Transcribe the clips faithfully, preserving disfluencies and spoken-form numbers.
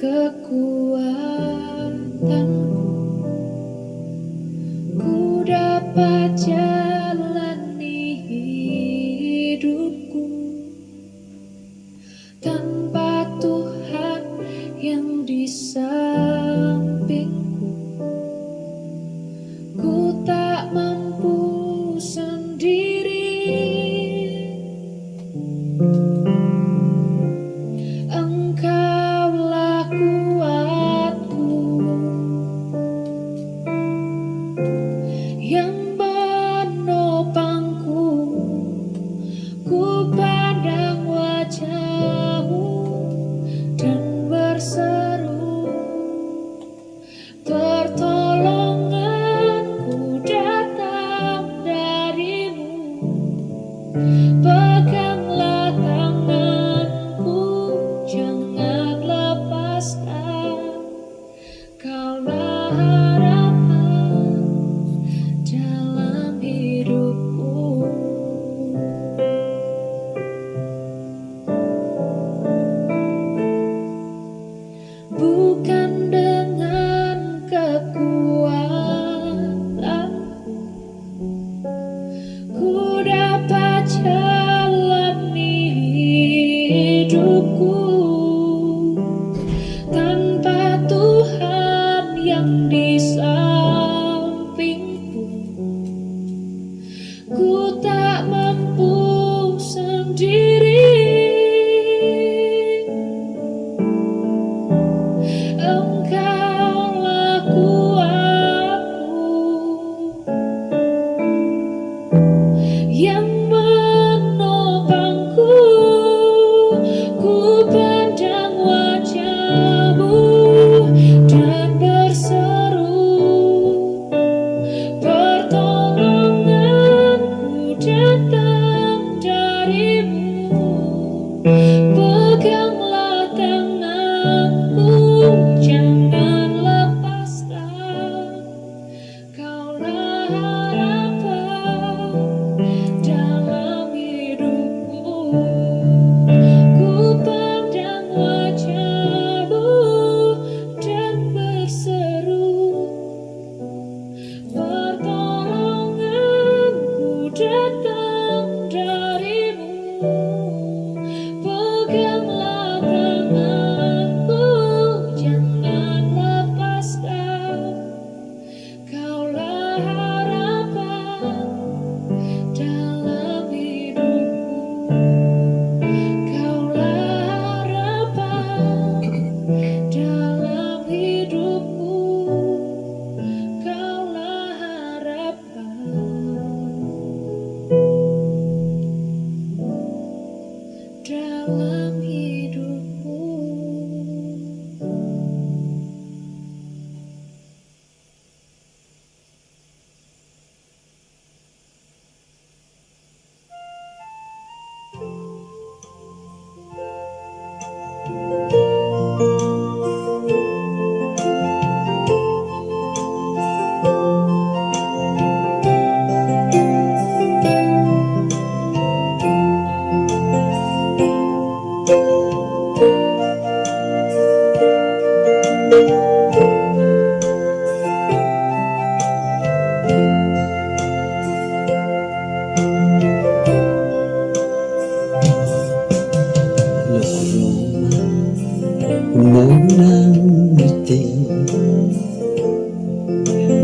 Kekuatanku, ku dapat jalani hidupku. Tanpa Tuhan yang di sampingku, ku tak mampu sendiri. Engkaulah kuatku, yang menopangku. Ku pandang wajah-Mu dan berseru, pertolonganku datang dari-Mu. Peganglah tanganku, jangan lepaskan. Kaulah harapan dalam hidupku. Bukan dengan kekuatanku ku dapat jalani hidupku. Tanpa Tuhan yang di sampingku, ku tak mampu sendiri. Engkaulah kuatku, yang menopangku. Ku pandang wajah-Mu dan berseru, pertolonganku datang dari-Mu. Peganglah tanganku, jangan lepaskan. Kaulah harapan dalam hidupku. Ku pandang wajah-Mu dan berseru, pertolonganku datang dari-Mu. Peganglah tanganku, jangan lepaskan. Kaulah harapan dalam hidupku. Kaulah harapan dalam hidupku. Kaulah harapan dalam hidupku.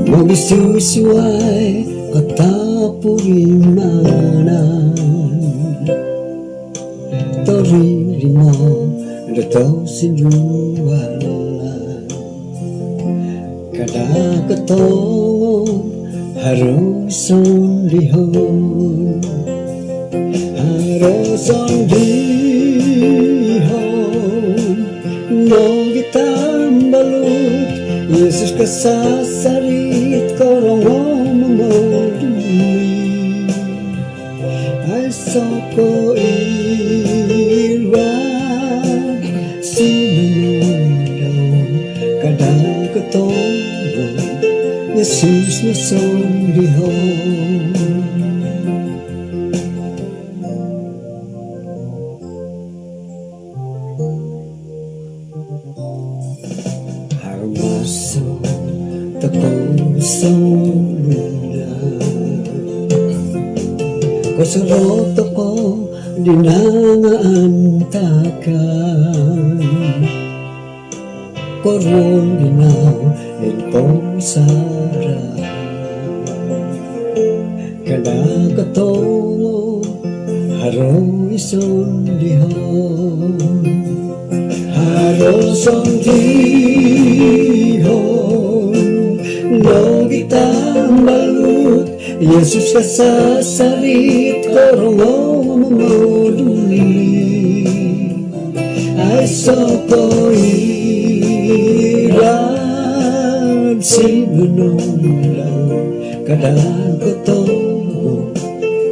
Mogisusuvai kotopurimanan, toririmo do tosindualan. Kada kotongo haro sondihon, haro sondihon nogi tambalut. Yesus kasasarit, korongou momodui. Aiso ko iruan sinonondau, kada kotongo Yesus no sondihon. Sumunda. Kosorou tokou di nangaan takan. Koruhang di nau id pomusarahan. Kada kotongo haro i sondihon. Haro sondihon nogi tambalut. Yesus kasasarit, korongou om momoduli. Aiso koirad sinonondau, kada kotongo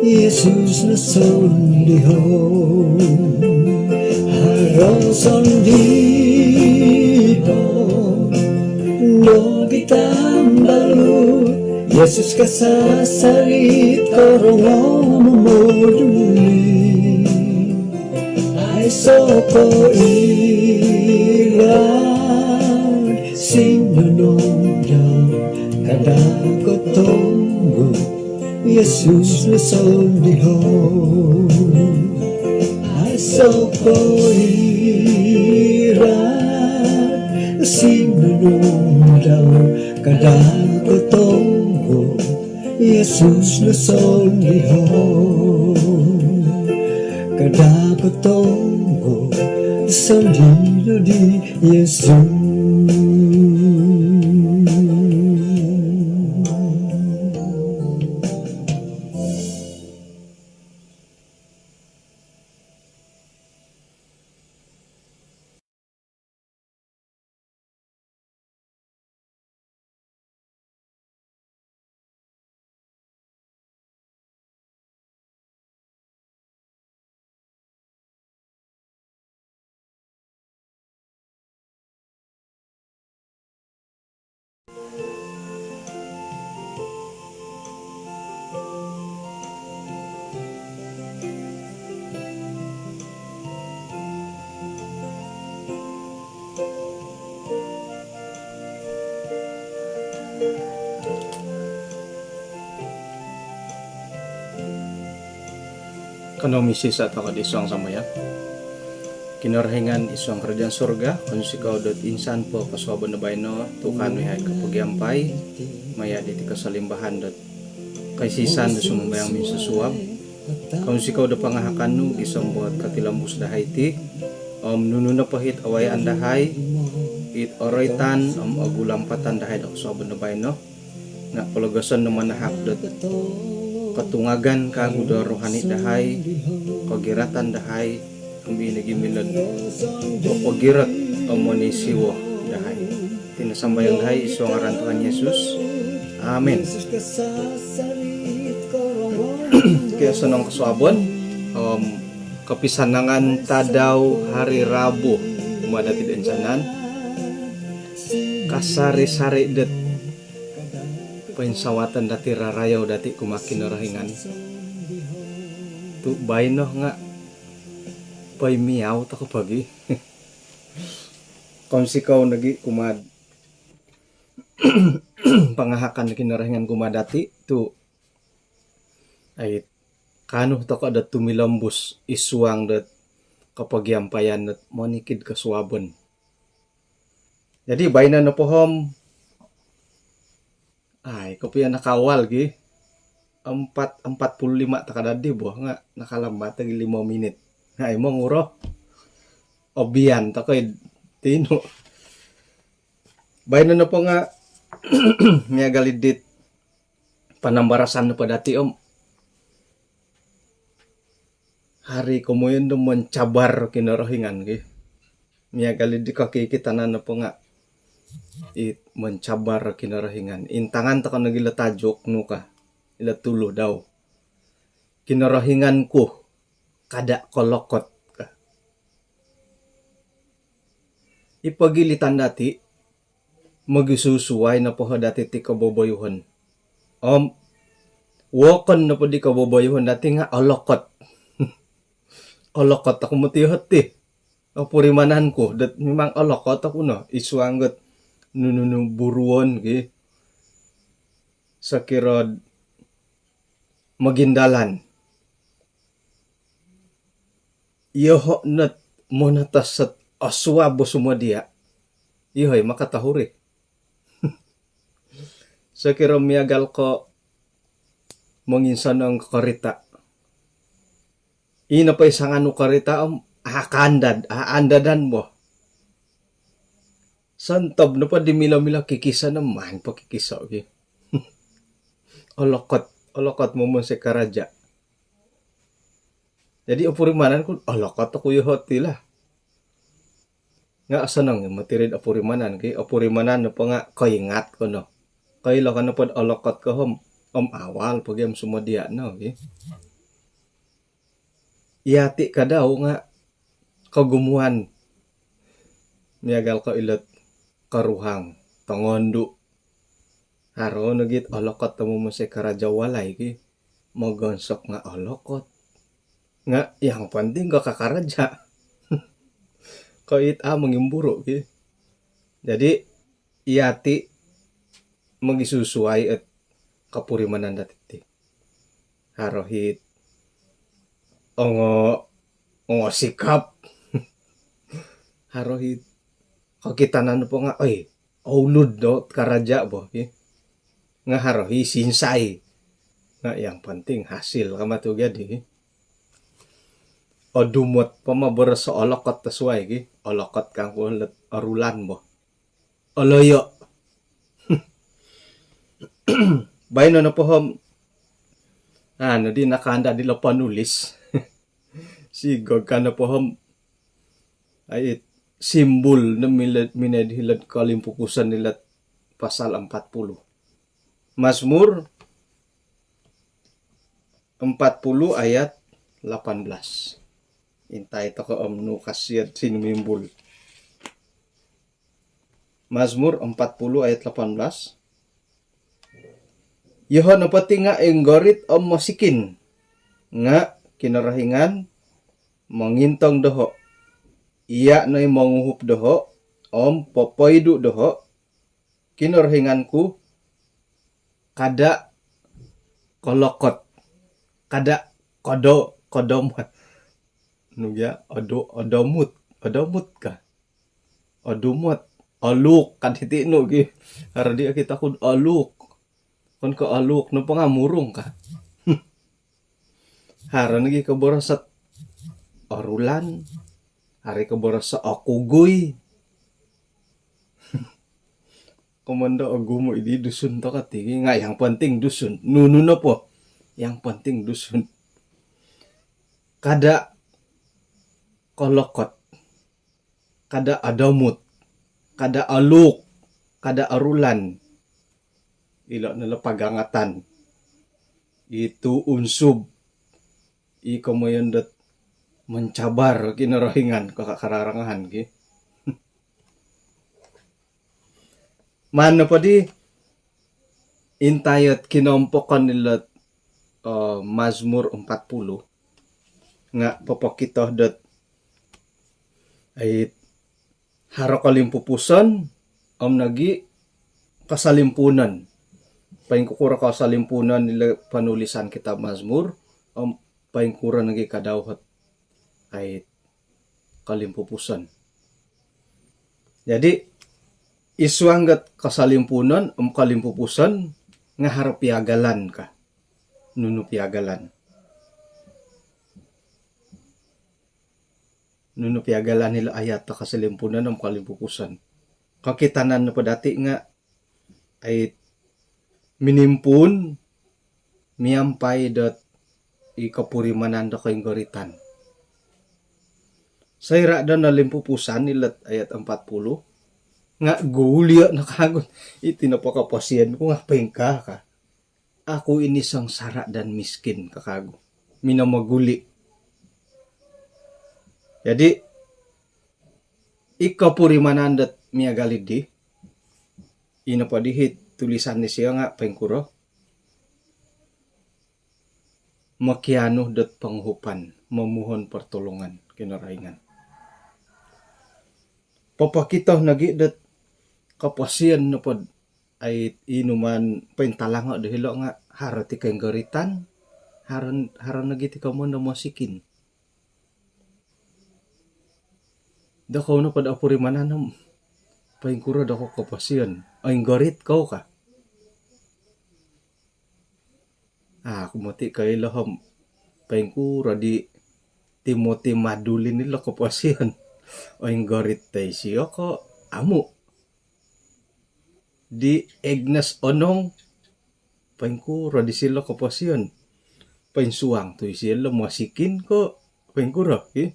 Yesus no sondihon. Haro sondihon nogi tambalut. Yesus kasasarit, korongou om momoduli. Aiso koirad sinonondau, kada kotongo Yesus no sondihon. Aiso koirad sinonondau, kada kotongo Yesus no sondihon. Kada kotongo sondihon di Yesus. Kanou misisa' toko' id suang sambayang. Kinorohingan id suang karajaan surga, kounsikou dot insan po kosuabon do baino tu' kaanu iyahai kopogiampai maya' diti kosolimbahan dot kaisisan do sumambayang minsusuab. Kounsikou do pangahakan nu gisom dot kotilombus dahai ti om nunu nopo it awayaan dahai, it oroitan om ogulampatan dahai do kosuabon do baino nga' pologoson no manahak dot kotungagan kagu do rohani dahai, kogiratan dahai, om ino nogi milo'd popogirot om monisiwo dahai. Iti no sambayang dahai id suang ngaran Tuhan Yesus. Amin. Okey, osonong kosuabon om kopisanangan tadau hari Rabu kumaa dati' do insanan. Kasari-sari dot poinsawatan dati' rarayou dati' kumaa Kinorohingan. Tu' baino nga' poimiau toko' pogi. Kounsikou nogi' kumaa'd pangahakan Kinorohingan kumaa dati' tu' ai kaanu toko' dot tumilombus id suang dot kopogiampaian dot monikid kosuabon. Jadi baino nopo om ai kopio nakaawal gi, empat, empat puluh lima toko' daddi bo nga' nakalambat lagi limo minit. Ai monguro. Obian toko' id tinu. Baino nopo nga' miagal id dit panambarasan nopo dati' om hari komoyon do mencabar Kinorohingan ki. Miagal id di kokitanan nopo nga' it mencabar Kinorohingan. Intangan toko' nogi ilo tajuk nu ka, ilo tuluh dau. Kinorohingan ku, kada' kolokot ka. I pogilitan dati' mogisusuwai nopo dati' ti koboboyuhon. Om wokon nopo di koboboyuhon dati' nga' olokot. Olokot oku moti iyoti. Opurimanan ku dot mimang olokot oku no id suang dot nunu-nunu buruon ki. Sokiro'd mogindalan, iyoho' not monotos ot osuab o sumodia', iyoho' i' makatohuri. Sokiro miagal ko' monginsonong korita', ino po i sanganu korita' om a' kaandad, a' andadan bo. Sontob nopo di milo-milo kikiso no, maan po kikiso gi. Olokot, olokot momonsoi karaja'. Jadi opurimanan ku, olokot oku iyoho' ti lah. Nga' osonong i' moti rid opurimanan ki, opurimanan nopo nga' koingat ko no. Koilo ko nopo'd olokot ko om, om awal po gi om sumodia' no ki. Iyati' kadau nga' kogumuan. Miagal ko' ilot koruhang, tongondu'. Haro nogi' it olokot do momonsoi karaja' walai ki. Mogonsok nga' olokot. Nga' yang penting ko kakaraja'. Ko' it a' mongimburu' ki. Jadi, iyati' mogisusuai ot kopurimanan dati' ti. Haro hit ongo, ongo sikap. Haro hit kokitanan nopo nga', oi, oulud do karaja' bo ki. Nga' haro hi sinsai. Nga' yang penting hasil kama tu gadi. Odumot po ma boros o olokot do suai ki. Olokot kangku lot orulan bo. Oloyo'. Baino nopo om, anu di nakaandad dilo panulis. Sigog ka nopo om, ai, simbul no milo, minoi di hilo'd kolimpupuson ilot pasal empat puluh. Mazmur empat puluh ayat lapan belas. Intai toko' om nu ka siyo'd sinumimbul. Mazmur empat puluh ayat lapan belas. Iyoho' nopo ti nga' inggorit om mosikin, nga' Kinorohingan mongintong doho'. Iya' no i monguhup doho' om popoidu' doho', Kinorohingan ku, kada' kolokot, kada' kodo-, kodom-, nu gia, odo-, odomut, odomut ka? Odumot, oluuk ka diti nu gi. Haro di okito ku'd oluuk. Okon ko' oluuk nopo nga' murung ka. Haro nogi koboros ot orulan, haro i koboros ot okugui. Komondo ogumu' idi Dusun toko' ti gi, nga' yang penting Dusun. Nunu nopo, yang penting Dusun. Kada' kolokot, kada' odomut, kada' oluuk, kada' orulan. Ilo' no lo pagangatan. Itu unsub. I komoyon dot mencabar Kinorohingan ko kararangahan ki. Maan nopo di intai ot kinompokon ilot, eh, Mazmur empat puluh. Nga' popokito dot, ai, haro kolimpupuson om nogi' kosolimpunon. Poingkukuro kosolimpunon ilo panulisan kitab Mazmur om poingkuro nogi' kadau ot, ai, kolimpupuson. Jadi, id suang dot kosolimpunon om kolimpupuson nga' haro piagalan ka. Nunu piagalan? Nunu piagalan ilo ayat do kosolimpunon om kolimpupuson? Kokitanan nopo dati' nga', ai, minimpuun miampai dot i kopurimanan do koinggoritan. Soira' do nolimpupusan ilot ayat empat puluh, nga' gulio' no kagu. Iti nopo koposion ku nga' poingkaa ka. Aku ini sengsara dan miskin ka kagu. Minomoguli'. Jadi, i kopurimanan dot miagal iddi, ino po di hit tulisan disio nga' poingkuro? Mokianu dot ponguhupan, momuhon pertolongan Kinorohingan. Popokito nogi' dot koposion nopo'd ai inuman pointalango' do hilo' nga' haro ti koinggoritan, haro, haro nogi ti komoyon do mosikin. Dokou nopo do opurimanan om poingkuro dokou koposion, oinggorit kou ka. Aku moti koilo om poingkuro di Timothy Madulin ilo koposion, oinggorit toi sio ko amu'. Di Agnes Onong, poingkuro disilo koposion, poinsuang tu isilo mosikin ko poingkuro, ih.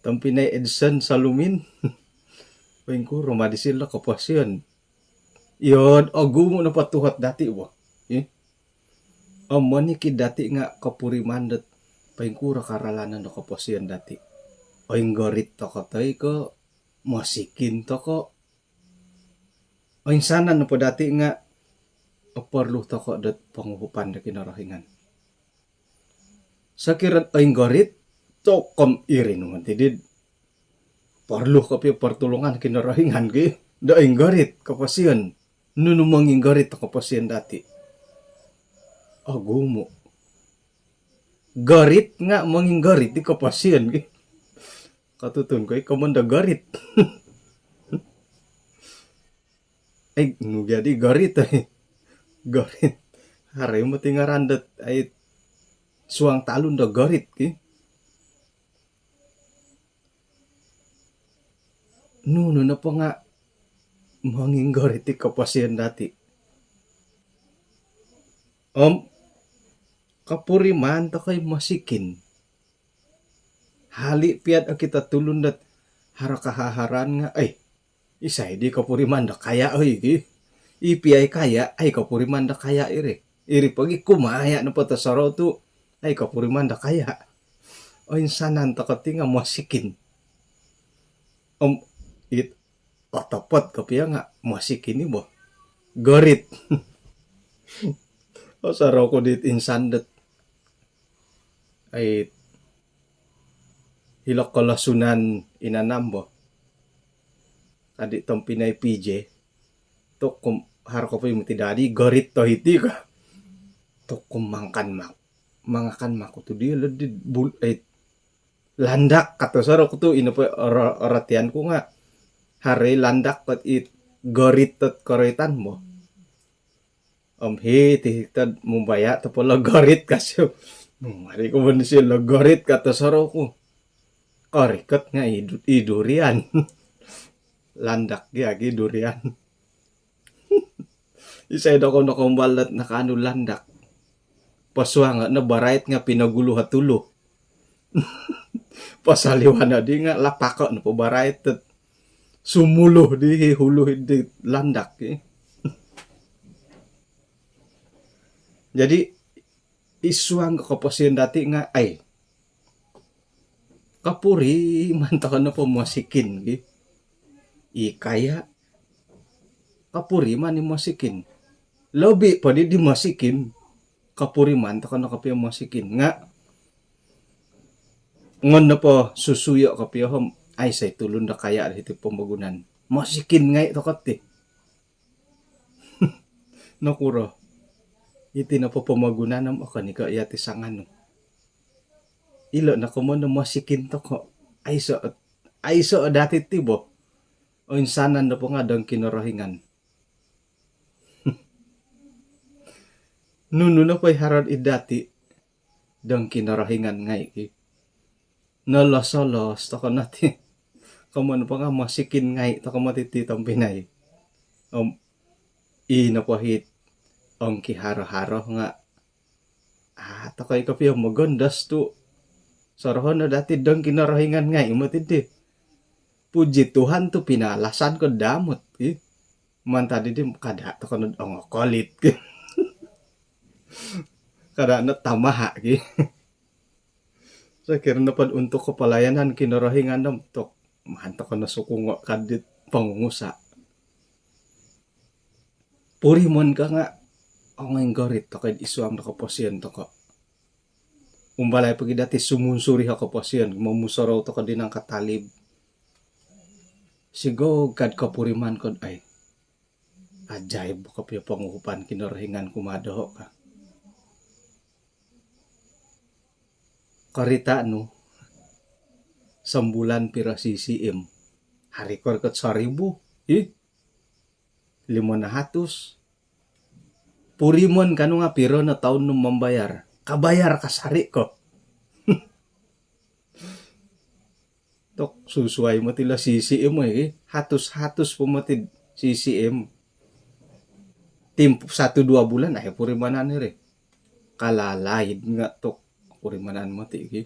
Tompinai Edson Salumin, poingkuro ma disilo koposion. Iyo, ogumu' nopo tuhot dati' bo, ih. Om monikid dati' nga' kopuriman dot poingkuro karalanan do koposion dati'. Oinggorit toko' toi ko mosikin toko'. Oinsanan nopo dati' nga' oporlu toko' dot ponguhupan do Kinorohingan. Sokiro oinggorit toko' om iri no moti di porlu kopio portulungan Kinorohingan ki do oinggorit koposion. Nunu monginggorit do koposion dati'? Ogumu'. Gorit nga' monginggorit di koposion ki. Kotutun ko i komoyon do gorit. Eh, nu jadi gorit, eh. Gorit. Haro i moti ngaran dot ai suang talun do gorit ki. Nunu nopo nga' monginggorit i koposion dati'. Om kopuriman toko' i mosikin. Hali' pia'd okito tulun dot haro kahaharoon nga', ai, isai di kopuriman do kaya' oi ki. I pia i kaya', ai kopuriman do kaya' iri. Iri pogi kumaya' nopo tosorou tu', ai kopuriman do kaya'. Oinsanan toko' ti nga' mosikin. Om it otopot kopio nga' mosikin i bo. Gorit. Osorou ku dit insan dot ai hilo' kolosunan inanam bo. Kadi' tompinai P J. Toko' om haro kopio moti dadi gorit to hiti ka. Toko' om mangakan mak-, mangakan maku tu' dilo di bul-, eh, landak kato sorou ku tu', ino po oro-, orotian ku nga' haro i landak kot it gorit tot koroitan bo. Om hiti tod mumbaya' topo lo gorit kasi. Hmm, ari ku bo disilo gorit kato sorou ku. Korikot nga' i du-, i durian. Landak gi agi durian. Isai dokou nokoumbal dot nakaanu landak? Posuango' no barait nga' pinogulu o tulu. Posoliwano' di nga' lapako' nopo barait dot sumulu di hulu di landak, eh. Jadi i suang koposion dati' nga' ai, kopuriman toko' nopo mosikin ki. I kaya' kopuriman i mosikin. Lobi po di, di mosikin, kopuriman toko' no kopio mosikin. Nga' ngon nopo susuyo' kopio om aiso i tulun do kaya' do hiti pomogunan, mosikin ngai' toko' ti. Nokuro? Iti nopo pomogunan om okon i ko' iya ti sanganu. Ilo' no komoyon do mosikin toko'. Aiso', aiso' dati' ti bo. Oinsanan nopo nga' dong Kinorohingan. Nunu nopo i haro'd id dati' dong Kinorohingan ngai' ki. Nolosolos toko' no ti. Komoyon po nga' mosikin ngai' toko' moti ti tompinai. Om i nopo hit ong kiharo-haro nga' a' toko' i kopio mogondos tu' sorohon no dati' dong Kinorohingan ngai' moti ti. Puji Tuhan tu' pinalasan ko damot ki. Mantad di kada' toko' nod ongokolit ki. Kada' nod tamaha' ki. Sokiro nopod untuk kopolayanan Kinorohingan om tok, maan toko' no sukungo' kadit pongungusa'. Purimon ka nga' ongoinggorit toko' id suang do koposion toko'. Umbalai pogi dati' sumunsuri o koposion, momusorou toko' di nangkatalib. Sigog kad kopuriman kod ai, Ajaib kopio ponguhupan Kinorohingan kumaa doho' ka. Korita' nu, sombulan piro C C M? Hari' ko rikot soribu, ih, limo nahatus. Purimon ka nu nga' piro no toun nu mambayar? Kabayar kasari' ko. Tok susuai moti lo C C M oi, hatus-hatus po moti C C M. Timpu satu dua bulan, ai purimanan iri. Kalalaid nga' tok purimanan moti ki.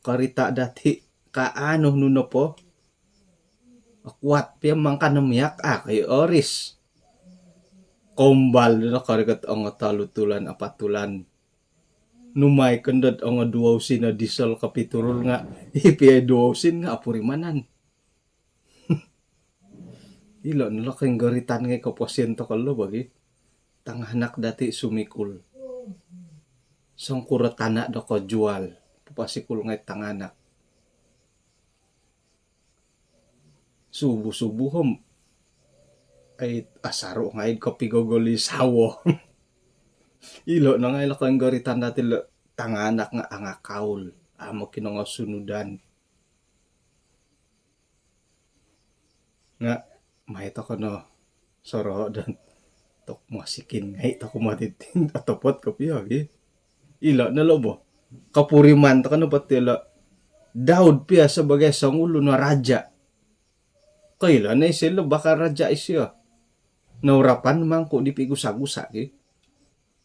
Korita' dati' kaanu nu nopo. Kuat pia mangkan miak, a' kai oris. Kombal no korikot ongo tolu tulan, apat tulan. Numai kondot ongo duo usin o diesel kopiturul nga', i pia duo usin nga' apurimanan. Ilo' no lo koinggoritan ngai' koposion toko' lo bagi. Tanganak dati' sumikul. Songkuro tana' do kojual, papasikul ngai' tanganak. Subuh-subuh om, ai, asaru' ngai' kopigogol i sawo. Ilo' no ngai' lo koinggoritan dati' lo, tanganak nga' angakaul, a' mokinongosunudan. Nga' mai toko' no soroho' dan tok mosikin ngai' toko' moti ti, otopot kopio gi. Ilo' no lo bo. Kopuriman toko' no poti lo, Daud pia sabagai songulun o raja'. Koilo no isio lo bakal raja' isio. Nourapan mangku' di pigusa-gusa' gi.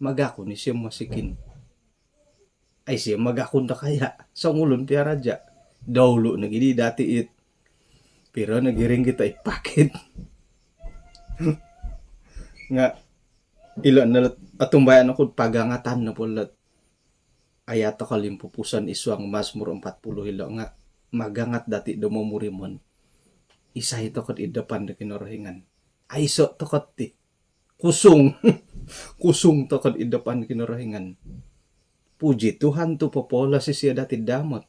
Magakun isio mosikin. Ai, isio magakun do kaya', songulun pia raja'. Daulu nogi di dati' it. Piro nogi ringgit ai pakit. Nga' ilo' no lot, otumbayaan oku'd pagangatan nopo lot ayat toko' limpupuson i suang Mazmur empat puluh ilo' nga' magangat dati' do momurimon. Isai toko'd id dapan do Kinorohingan? Aiso' toko' ti. Kusung. Kusung toko'd id dapan Kinorohingan. Puji Tuhan tu' popolos isio dati'd damot.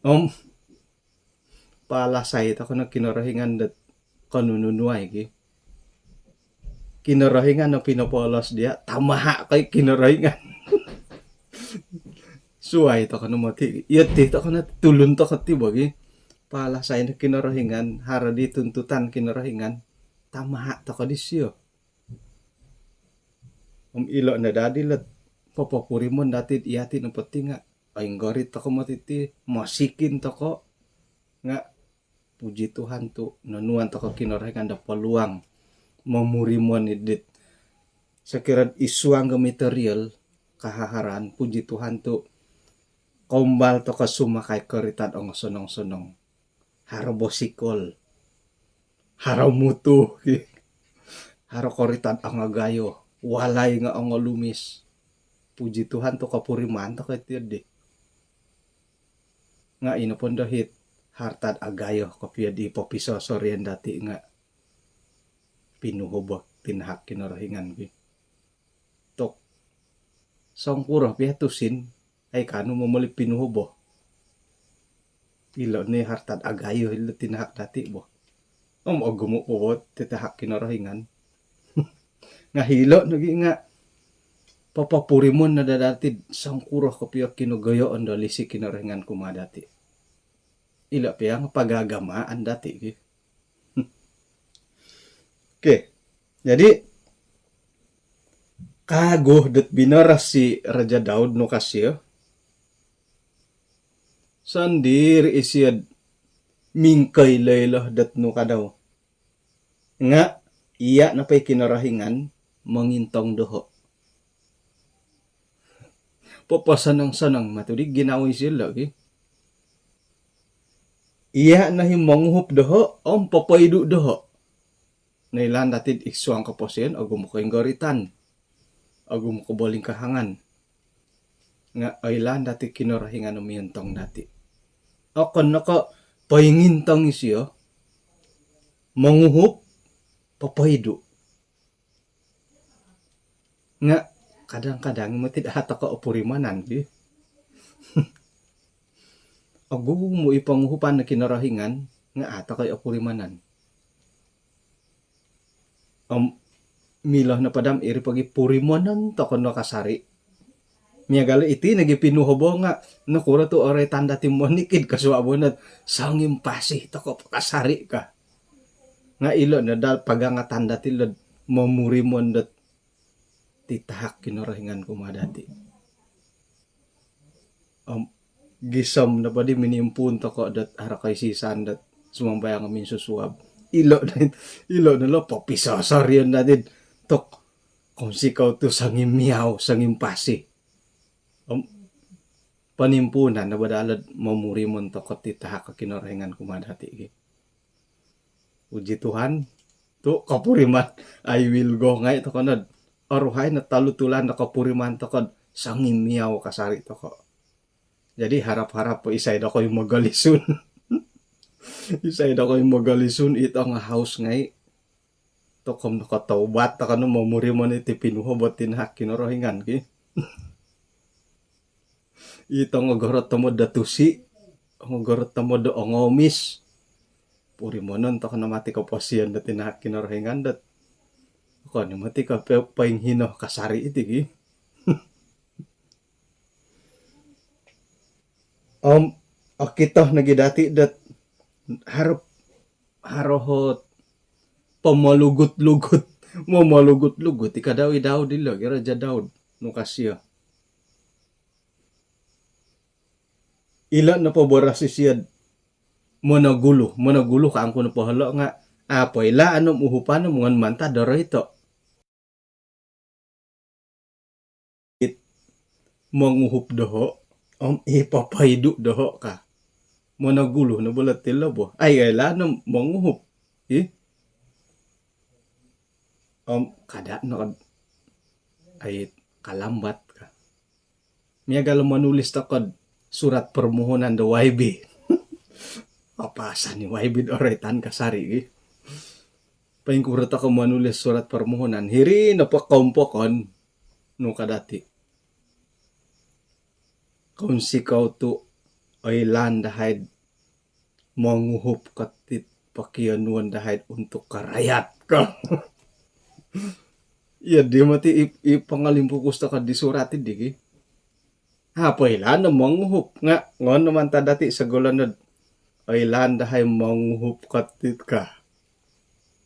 Om palasai toko' no Kinorohingan dot konununuai ki. Kinorohingan no pinopolos diya', tamaha' koi Kinorohingan. Suwai toko' no moti, iyo ti toko' no tulun toko' ti bo gi. Palasai no Kinorohingan, haro di tuntutan Kinorohingan, tamaha' toko' disio. Om ilo' no dadi lot popopurimon dati'd iyati' nopo ti nga' oinggorit toko' moti ti, mosikin toko'. Nga' puji Tuhan tu' nonuan toko' Kinorohingan do poluang momurimon id dit sokiro'd i suang do material kahaharan, puji Tuhan tu' koumbal toko' sumakai korita'd ongosonong-sonong. Haro bosikol, haro mutu, haro korita'd angagayo, walai nga' ongolumis. Puji Tuhan tu' kopuriman toko' iti di. Nga' ino pondo hit harta'd agayo kopio di popisosorian dati' nga' pinuhobo tinahak Kinorohingan ki. Tok songkuro pia tusin, ai kaanu momoli pinuhobo. Ilo' ni harta'd agayo ilo' tinahak dati' bo. Om ogumu' po bo tinahak Kinorohingan. Nga' ilo' nogi nga' popopurimon no daa dati'd songkuro kopio kinogoyoon do lisi Kinorohingan kumaa dati'. Ilo' pia nga' pagagamaan dati' ki. Okey. Jadi, kagu dot binoros si Raja Daud nu ka sio, sondiri' isio'd mingkoilo-ilo dot nu ka dau. Nga' iya' nopo i Kinorohingan mongintong doho'. Poposonong-sonong matu di ginawo isio lo' ki. Iya' no i monguhup doho' om popoidu' doho'. Noilaan dati'd i suang koposion, ogumu' koinggoritan, ogumu' kobolingkahangan. Nga' oilaan dati' Kinorohingan o miontong dati'. Okon no ko' poingintong isio, monguhup, popoidu'. Nga' kadang-kadang moti a' toko' opurimanan ki. Ogumu' i ponguhupan do Kinorohingan nga' a' toko' i opurimanan. Om milo nopo daa om iri pogi purimonon toko no kasari. Miagal iti nogi pinuhobo nga nokuro tu oroitan dati monikid kosuabon dot songimpasi toko po kasari ka. Nga ilo no daa pagangatan dati lo'd momurimon dot titahak Kinorohingan kumaa dati. Om gisom nopo di minimpuun toko dot haro koisisan dot sumambayang minsusuab. Ilo no, ilo no lo popisosorion dati tok. Kounsikou tu songimiau, songimpasi. Om ponimpuunan no bo daa lo'd momurimon toko titahak Kinorohingan kumaa dati gi. Puji Tuhan, tu kopuriman, I will go ngai toko nod. Oruhai no tolu tulan do kopuriman toko, songimiau kasari toko. Jadi harap-harap po isai dokoyu mogolisun. Isai dokoyu mogolisun, it ongohaus ngai. Toko om nokotaubat toko no momurimon iti pinuhobo titahak Kinorohingan ki. It ongogorot tomod do tusi, ongogorot tomod do ongoomis. Purimonon toko no moti koposion do titahak Kinorohingan dot okon i moti ko pe-, poinghino kasari iti gi. Om okito nogi dati dot haro, haro ot pomolugut-lugut, momolugut-lugut i kadau i Daud ilo gi, Raja Daud, nuka sio. Ilo nopo boros isio monogulu, monogulu kangku nopo hilo nga apo ilo anu uhupan om ngon mantad doroito. It monguhup doho om i papaidu doho ka. Monogulu no bo lo tilo bo. Ai, ai lah no monguhup. Ih. Om kada no kad-, ai, kalambat ka. Miagal monulis toko do surat permohonan do Y B. Apa asan i Y B do oroitan kasari gi. Poingkuro toko monulis surat permohonan. Hiri nopo kompokon nu ka dati. Kounsikou tu oilaan dahai do monguhup ko tit pokionuon dahai do untuk rakyat ka. Iyo di moti i, i pongolimpukus toko di surat di gi. Apo ilo no monguhup nga ngon no mantad dati sogulun do oilaan dahai monguhup ko tit ka.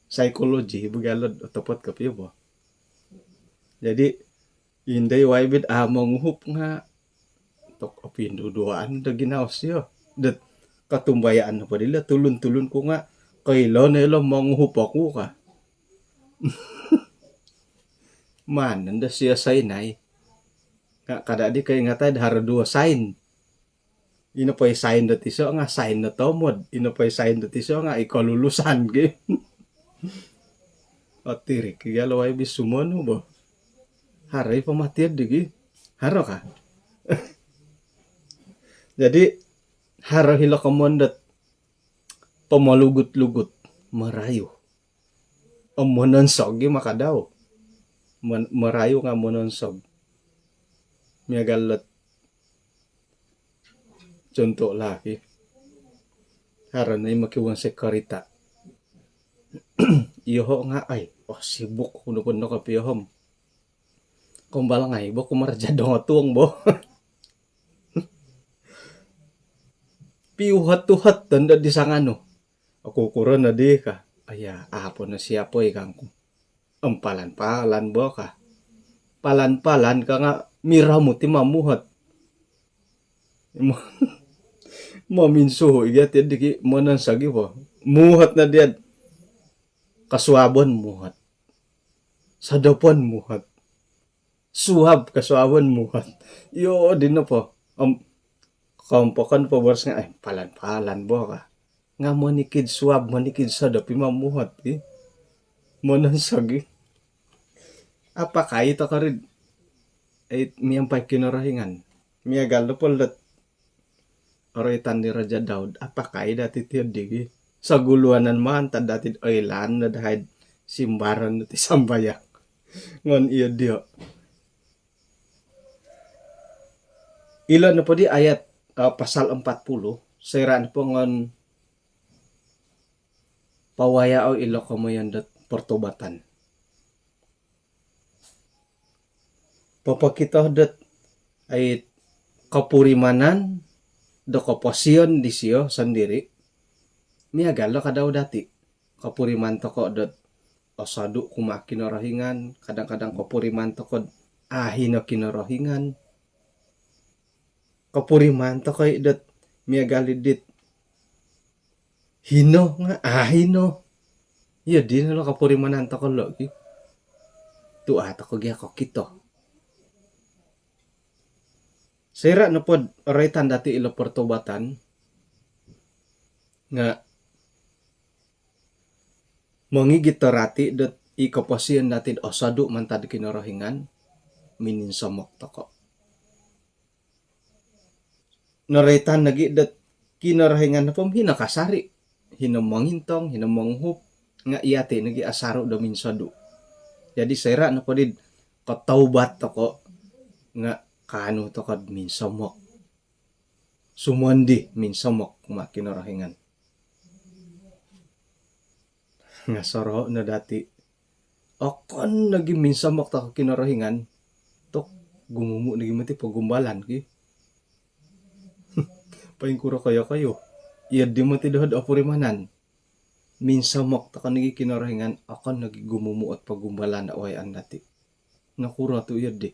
Psikologi bo gia lo do otopot kopio bo. Jadi indai Y B do a monguhup nga tok opinduduan do ginawo sio. Dot kotumbayaan nopo dilo tulun-tulun ku nga koilo no ilo monguhup oku ka. Maan nondo sio sainai. Nga kada di koingatai do haro duo sain. Ino po i sain do tiso nga sain do tomod. Ino po i sain do tiso nga i kolulusan gi. Otirik i gia lo Y B sumonu bo. Haro i pamatian di gi. Haro ka. Jadi haro hilo komon dot pomolugut-lugut, marayu. Om mononsog i maka dau. Mon-, marayu nga mononsog. Miagal lot contoh lah ki. Haro no i mokiwonsoi korita. Iyoho nga ai, oh sibuk kuno-kuno kopio om. Kombal ngai bo kumaraja dongo tuong bo. Piuhot-uhot tondo di sanganu. Oku kuro no di ka. Aya, apo no siapo i kangku. Om palan-palan bo ka. Palan-palan ka nga miramut i mamuhot. Mo-, mominsuhu i gia ti di ki mononsog i bo. Muhot no dia. Kosuabon muhot. Sodopon muhot. Suab kosuabon muhot. Iyo di nopo. Om kompokon po boros nga, eh, palan-palan bo ka. Nga monikid suab, monikid sodop i mamuhot i. Mononsog i. Apakai toko ri, eh, miampai Kinorohingan. Miagal nopo lot oroitan di Raja Daud, apakai dati tiyo di gi. Soguluanan mantad dati do oilaan no dahai do simbaron dati sambayang. Ngon iyo dio. Ilo nopo di ayat, eh, pasal empat puluh, soira nopo ngon pawayao ilo komoyon dot pertobatan. popokito dot ai kopurimanan do koposion disio sondiri', miagal do kadau dati'. Kopuriman toko' dot osodu' kumaa Kinorohingan, kadang-kadang kopuriman toko'd a' hino Kinorohingan. Kopuriman toko' i' dot miagal i' dit hino nga' a' hino. Iyo dino lo kopurimanan toko' lo' ki. Tu' a' toko' gia kokito. Soira' nopod roitan dati' ilo pertobatan nga' mongigit do rati' dot i koposion dati'd osodu' mantad Kinorohingan, mininsomok toko'. Noroitan nogi' dot Kinorohingan nopo hino kasari', hino mongintong, hino monguhup, nga' iyati' nogi' asaru' do minsodu'. Jadi soira' nopoddi'd kotoubat toko' nga' kaanu toko'd minsomok. Sumondi minsomok kumaa Kinorohingan. Nga' soroho' no dati', okon nogi minsomok toko' Kinorohingan, tu' gumumu' nogi moti pogumbalan ki. Poingkuro koyo-koyo. Iyo di moti doho'd opurimanan. Minsomok toko' nogi Kinorohingan, okon nogi gumumu' ot pogumbalan do wayaan dati'. Nokuro tu' iyo di.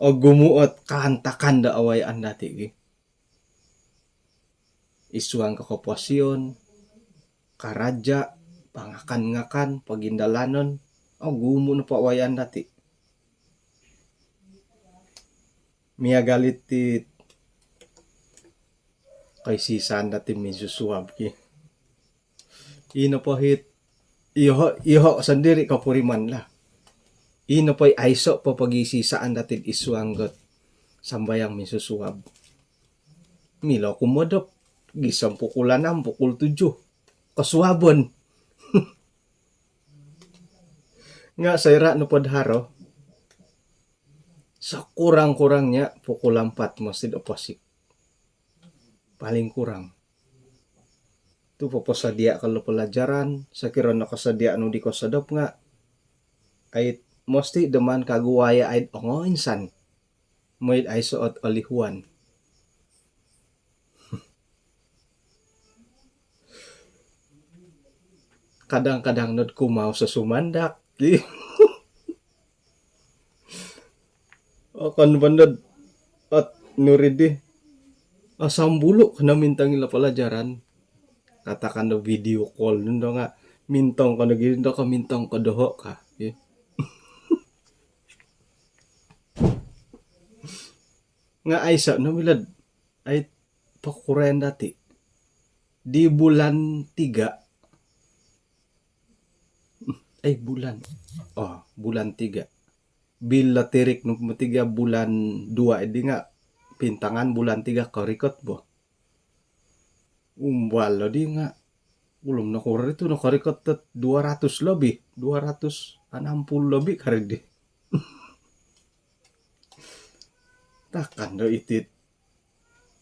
Ogumu' ot kaantakan do awayaan dati' ki. Id suang ko koposion, karaja', pangakan-ngakan, pogindalanon, ogumu' nopo awayaan dati'. Miagal iti koisi-isaan dati' minsusuab ki. Ino po hit, iyoho', iyoho' sondiri' kopuriman lah. Ino po i aiso' po pogiisi-isaan dati'd id suang got sambayang minsusuab. Milo kumodop gisom pukul anam, pukul tujuh kosuabon. Nga' soira' nopod haro, sekurang-kurangnya pukul ampat mosi'd oposik. Paling kurang. Tu' poposodia' ko lo pelajaran, sokiro nokosodia' nu di kosodop nga' ai mosti do maan kagu waya' ai'd ongoinsan. Moi'd aiso' ot olihuan. Kadang-kadang nod kumaus o sumandak. Okon po nod ot nuri di. Asambulu' ko no mintong ilo pelajaran. Katakan do video call nondo nga' mintong ko nogi do ko mintong ko doho' ka. Nga' aiso' no milo'd ai pokurian dati'. Di bulan tiga. Eh, bulan. Oh, bulan tiga. Bila tirik no tiga bulan dua di nga' pintangan bulan tiga korikot bo. Umbal lo di nga' ulum nokuro itu nokorikot dot dua ratus lebih, dua ratus enam puluh lebih kari di. Takan do iti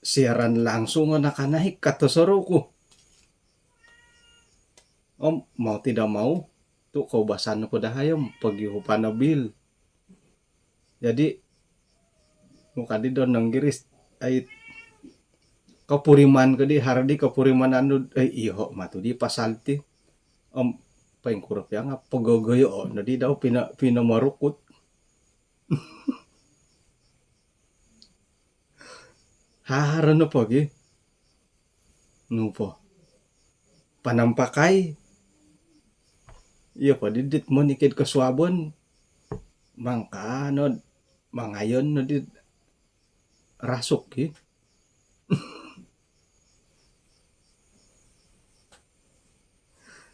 siaran langsung nga' nakanaik kato soruku. Om mau tidak mau tu' koubasan nopo dahai om pogiuhupan o bil. Jadi mukadi do nonggiris ai kopuriman ko di, haro di kopurimanan nu, eh, iyoho' matu di pasal ti. Om poingkuro pia nga' pogogoyo' no di dau pino, pino morukut. Haro nopo gi. Nu po. Panampakai. Iyo po didit monikid kosuabon. Mangka nod mangayon nod dit rasuk gi.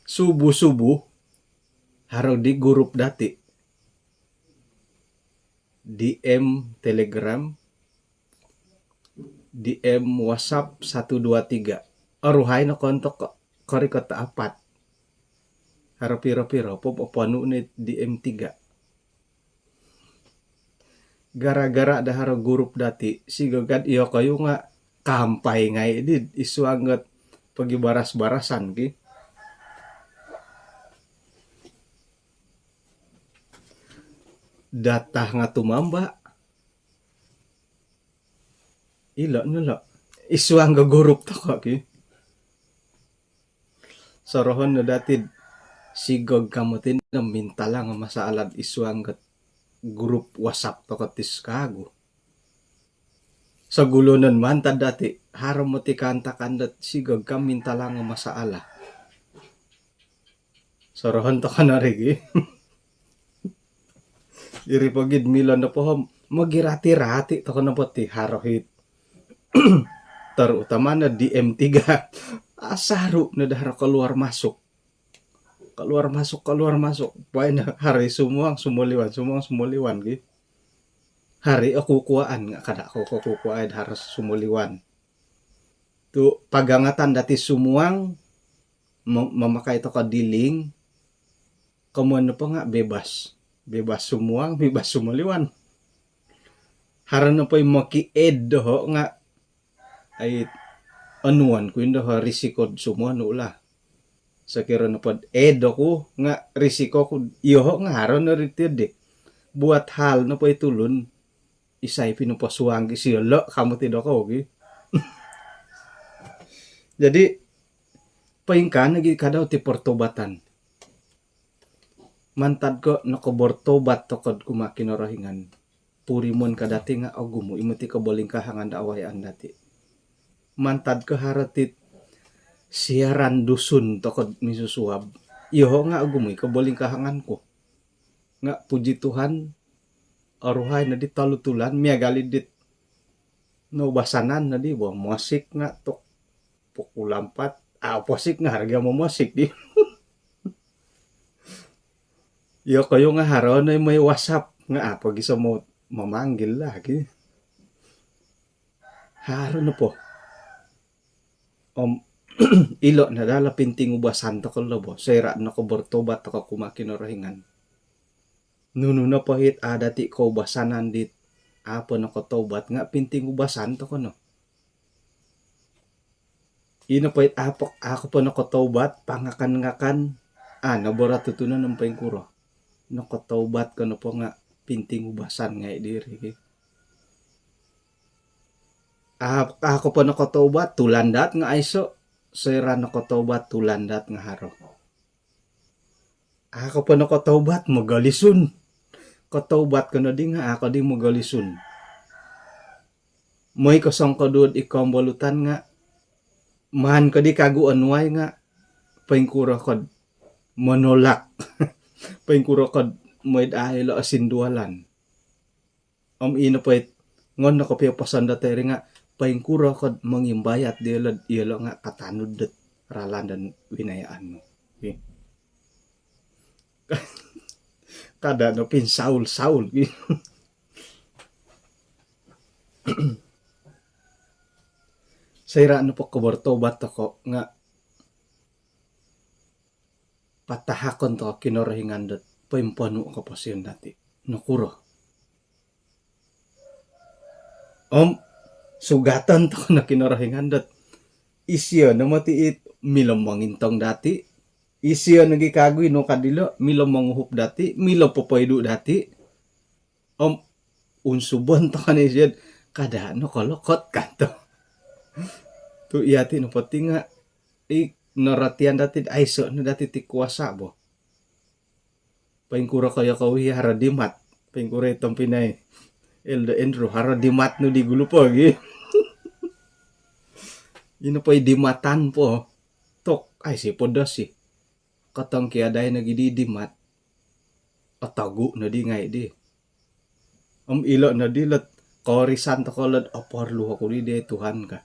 Subuh-subuh haro di gurup dati'. D M Telegram, D M WhatsApp satu dua tiga. Oruhai no kontok ko-, korikot apat. Haro piro-piro po poponu' ni D M tiga. Gara-gara daharo gurup dati', sigagad iyokoyu nga' kaampai ngai' di id suang got pogibaras-barasan ki. data nga tumamba. Ilo no lo. Id suang do grup toko ki. Sorohon no dati sigog kamu ti no mintalang masalah id suang do grup WhatsApp toko ti kagu. Sogulunon mantad dati, haro moti kaantakan dot sigog ka mintalang masalah. Sorohon toko no ri gi. Iri pogi do milo nopo om mogirati-rati toko nopo ti haro hiti. Terutama no di M tiga. Asaru no do haro keluar masuk. Keluar masuk, keluar masuk. Baino haro i sumuang sumoliwan, sumuang sumoliwan gi. Haro i okukuaan nga kada ko okukuai do haro sumoliwan. Tu pagangatan dati sumuang, mem-, mamakai toko di link, komoyon nopo nga bebas. Bebas sumuang, bebas sumoliwan. Haro nopo i moki-add doho nga, ai, onuan ku indo ho risiko sumuang nu lah. Sokiro nopo add oku nga risiko ku, iyoho nga haro no ri ti di. Buat hal nopo i tulun, isai pinoposuang gi sio lo kamu ti dokou gi. Jadi, poingkaa nogi kadau ti pertobatan. Mantad ko nokobertobat toko do kumaa Kinorohingan, purimon ka dati nga ogumu i moti kobolingkahangan do awayaan dati. Mantad ko haro ti siaran Dusun toko do minsusuab, iyoho nga ogumu i kobolingkahangan ku. Nga puji Tuhan, oruhai no di tolu tulan, miagal i dit noubasanan no di bo, mosik nga tok pukul ampat, ah, posik nga haro gi momosik di. Iyokoyu nga haro no i moi WhatsApp nga apo gi so mo-, momanggil lah gi. Haro nopo. Om, ilo no daa lo pinting ubasan toko lo bo. Soira nokobertobat toko kumaa Kinorohingan, nunu nopo hiti a dati koubasanan dit apo nokotobat nga pinting ubasan toko no. Ino po it apo, a ko po nokotobat, pangakan-ngakan, a no borat tutunan om poingkuro. Nokotobat ko nopo nga pinting ubasan ngai diri ki. A, a ko po nokotobat, tulan daat nga aiso. Soira nokotobat, tulan daat nga haro. A ko po nokotobat, mogolisun. Kotobat ko no di nga a ko di mogolisun. Moi ko songkoduo id kombolutan nga maan ko di kagu onuai nga poingkuro ko do monolak. Poingkuro ko do moi do a ilo osindualan. Om ino po it ngon no kopio posondot iri nga poingkuro ko do mongimbayat diolo, diolo nga katanud dot ralan do winayaan nu. Okey. Kada no pinsaul-saul. Soira nopo kobertobat toko nga patahakon toko Kinorohingan dot poimponu koposion dati. Nokuro? Om sugaton toko no Kinorohingan dot isio no moti it milo mongintong dati, isio nogi kagu i nu kadilo milo monguhup dati, milo popoidu dati. Om unsubon toko no isio, kada no kolokot kanto. Tu iyati nopo ti nga i norotian dati, aiso no dati ti kuasa bo. Poingkuro koyo kou i haro dimat. Poingkuro i tompinai Elder Andrew, haro dimat nu di gulu po gi. Ino po i dimatan po. Tok, aiso po dosi. Kotongkiadai nogi di dimat. Otogu no di ngai di. Om ilo no di lot korisan toko lot oporlu oku di di Tuhan ka.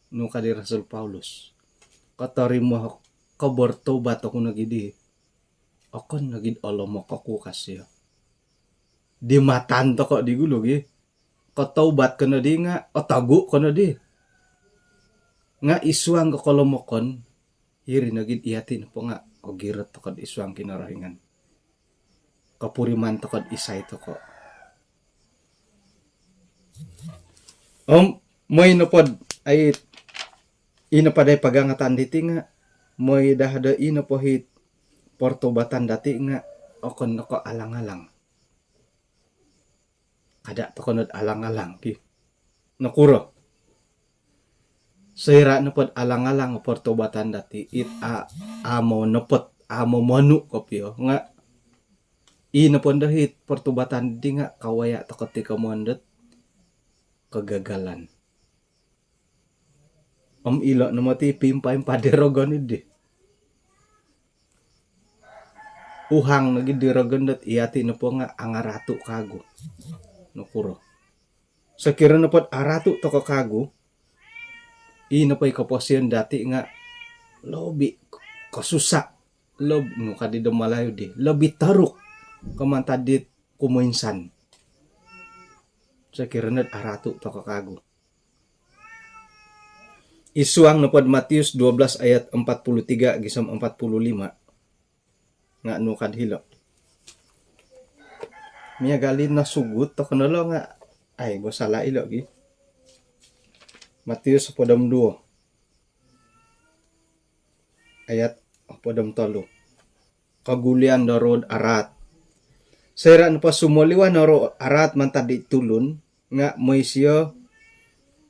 Nu ka di Rasul Paulus. Kotorimo, kobertobat oku nogi di. Okon nogi do olomok oku ka sio. Dimatan toko di gulu gi. Kotobat ko no di nga otogu ko no di. Nga id suang ko kolomokon, iri nogi do iyati nopo nga ogirot toko id suang Kinorohingan. Kopuriman toko do isai toko. Om moi nopo do ai, ino po dai pagangatan diti nga moi daa do ino po hiti pertobatan dati nga okon no ko alang-alang. ada' toko nod alang-alang ki. Nokuro? Soira' nopod alang-alang o portobatan dati' it a' amo nopot, amo monu' kopio nga' i nopo ndo hit portobatan di nga' kawaya' toko ti komoyon dot kegagalan. Om ilo' no moti pimpa-impa di rogon iddi. Uhang nogi di rogon dot iyati' nopo nga' angaratu' kagu. Nokuro? Sokiro nopod aratu' toko kagu, i nopo i koposion dati' nga' lobi kosusa', lob-, nu kadi do Malayu di, lobi toruk ko mantad dit kumoinsan. Sokiro nod aratu' toko kagu. I suang nopod Matius dua belas ayat empat puluh tiga gisom empat puluh lima. Nga' nu kad hilo'. Miagal i' nosugut toko no lo' nga' ai, bo sala' ilo' gi. Matius hopod om duo ayat hopod om tolu. Kogulian do roh araat. Soira' nopo sumoliwan o roh araat mantad di tulun nga' moi siyo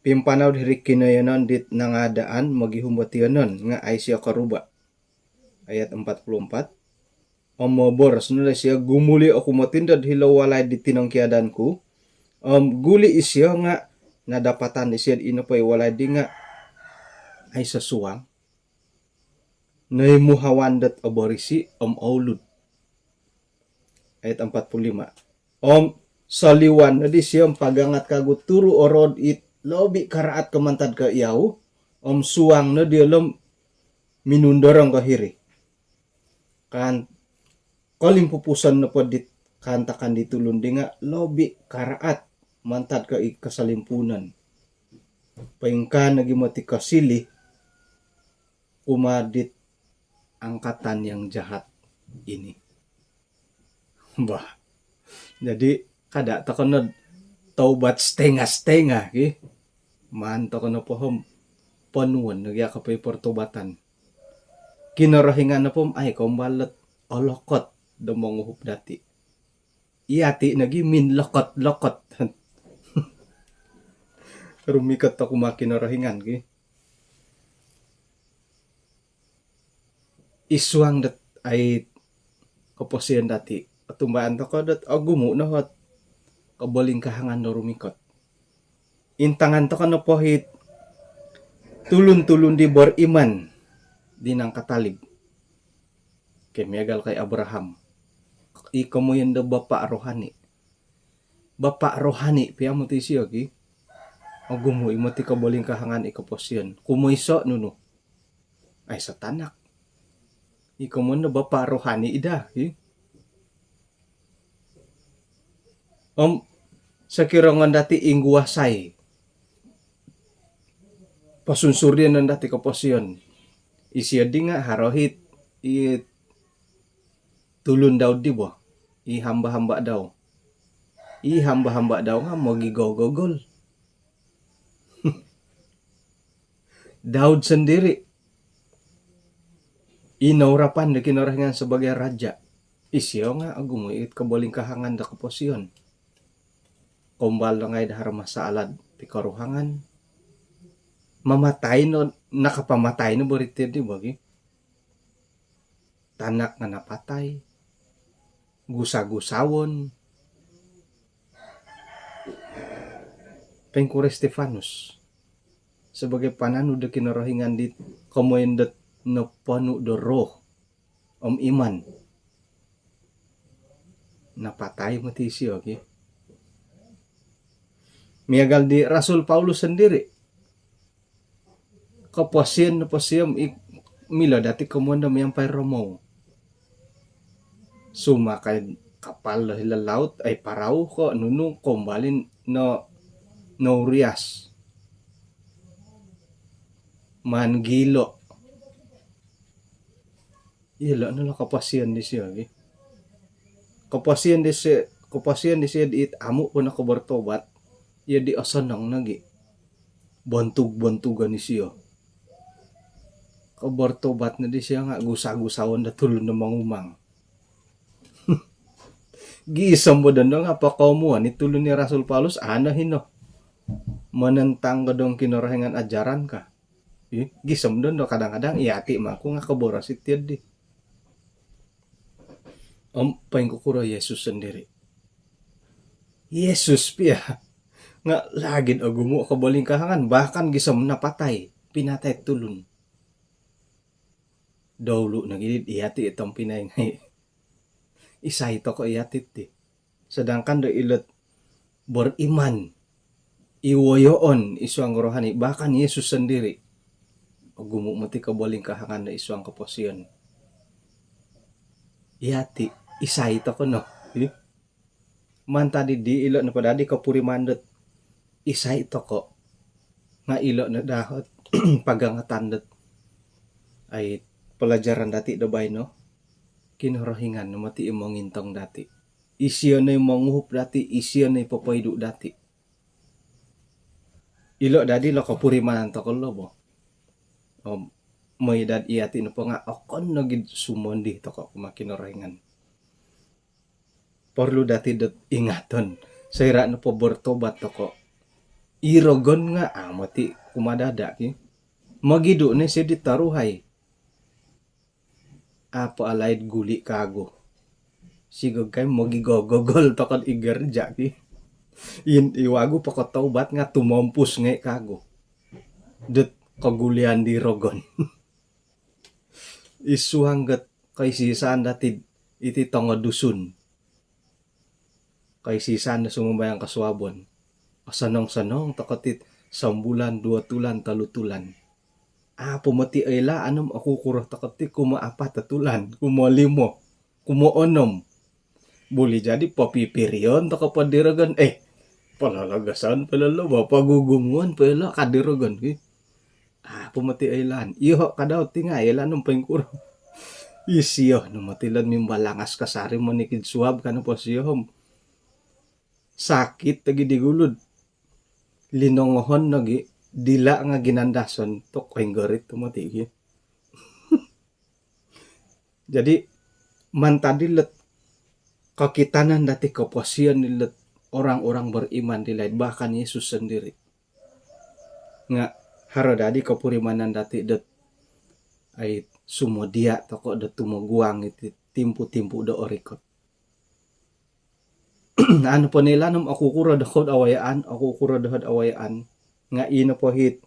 pimpanau diri kinoyonon dit nangaadaan mogihum do tiyonon nga' ai siyo koruba'. Ayat empat puluh empat. Om moboros no dai siyo, gumuli' oku motindod hilo walai di tinongkiadan ku. Om guli' isiyo nga' nadapatan isiyo'd i nopo i walai di nga' aiso suang, noimuhawan dot oborisi' om oulud. Ayat empat puluh lima. Om soliwan nodi siyo om pagangat kagu turu' o roh it lobi' karaat ko mantad ko iyau, om suang nodi iyolo' om minundorong ko hiri. Kaan kolimpupuson nopo dit kaantakan di tulun di nga' lobi' karaat mantad ko i kosolimpuunon. Poingkaa nogi moti kosiliu kumaa dit angkatan yang jahat ini. Bah. Jadi, kada' toko nod taubat setengah-setengah ki. Maan toko nopo om ponuon nogi a' kopio i portobatan. Kinorohingan nopo om ai kombal dot olokot do monguhup dati'. Iyati' nogi minlokot-lokot. Rumikot toko kumaa Kinorohingan ki. I suang dot ai koposion dati', otumbaan toko dot ogumu' no ot kobolingkahangan do rumikot. Intangan toko nopo it tulun-tulun di beriman di nangkatalib. Ki, miagal ko i Abraham. I komoyon do bapa' rohani. Bapa' rohani pia moti isio ki. Ogumu' i moti kobolingkahangan i koposion. Kumoiso' nunu, aiso tanak. I komoyon do bapa' rohani i daa ki. Om sokiro ngon dati' ingguasai, posunsurion non dati' koposion, isio di nga' haro it, it tulun dau di bo, i hamba-hamba dau. I hamba-hamba dau nga' mogigogogol. Daud sondiri', i nourapan do Kinorohingan sabagai raja', isio nga' ogumu' it kobolingkahangan do koposion. Kombal do ngai' do haro masaalah di koruhangan. Mamatai no, nakapamatai no bo ri ti di bo ki. Tanak nga' napatai. Gusa-gusaon. Poingkuro i Stefanus sabagai pananud do Kinorohingan dit komoyon dot noponu' do roh om iman. Napatai moti isio ki. Miagal di Rasul Paulus sondiri'. Koposion nopo isio om i milo dati' komoyon do miampai romou. Sumakai kapal do hilo laut, ai parau ko' nunu, kombal i' no, nourias. Maan gilo'. Ilo' no lo koposion disio gi. Koposion disio, koposion disio di it amu' po nokobortobat, iyo di osonong nogi'. Bontug-bontugon isio. Kobortobat no disio nga' gusa-gusaon do tulun do mongumang. Gisom bo dondo nga' pokomuon i tulun i Rasul Paulus, ano hino. Menentang kodong Kinorohingan ajaran ka. Ih, gisom dondo kadang-kadang iyati' mangku nga' koboros iti di. Om poingkukuro Yesus sondiri'. Yesus pia nga' lagi' ogumu' kobolingkahangan, bahkan gisom napatai, pinatai tulun. Doulu' nogi' iyati' i tompinai ngai'. Isai toko' iyati' ti. Sedangkan do ilo't beriman, i woyoon i suang rohani, bahkan Yesus sondiri', ogumu' moti kobolingkahangan do i suang koposion. Iyati' isai toko' no? Ih. Mantad iddi, ilo' nopo dadi kopuriman dot isai toko' nga' ilo' no daa ot pagangatan dot ai pelajaran dati' do baino. Kinorohingan no moti i mongintong dati'. Isio no i monguhup dati', isio no i popoidu' dati'. Ilo' dadi lo kopurimanan toko' lo bo. Om moi dad iyati' nopo nga' okon nogi'd sumondi toko' kumaa Kinorohingan. Porlu dati' dot ingaton, soira' nopo bertobat toko', i rogon nga' a' moti kumadada' ki. Mogidu' no isio di toruhai. A' po alaid guli' kaagu. Sigog kai mogigogogol toko'd i gereja' ki. In, i wagu pokotobat nga' tumompus ngai' kaagu dot kogulian di rogon. I suang got koisisaan dati'd iti tongo Dusun. Koisisaan do sumambayang kosuabon. Osonong-sonong toko' ti sombulan, duo tulan, tolu tulan. A' po moti oilaan om okukuro toko' ti kumaa apat o tulan, kumaa limo, kumaa onom. Buli jadi popipirion toko' po di rogon, eh, polologoson po ilo' lo bo, pogugumuon po ilo' ka di rogon ki. A' po moti oilaan. Iyoho' kadau ti nga' oilaan om poingkuro. Isio no moti lo'd mimbalangas kasari monikid suab ka nopo sio om sakit lagi di gulu'd linongohon nogi', dila' nga' ginandason, tok koinggorit tu moti gi. Jadi mantad ilo't kokitanan dati' koposion ilo't orang-orang beriman di laid, bahkan Yesus sondiri', nga' haro dadi kopurimanan dati' dot ai sumodia' toko' dot tumoguang iti timpu-timpu do orikot. Anu po noilaan om okukuro doho'd awayaan, okukuro doho'd awayaan. Nga' ino po hit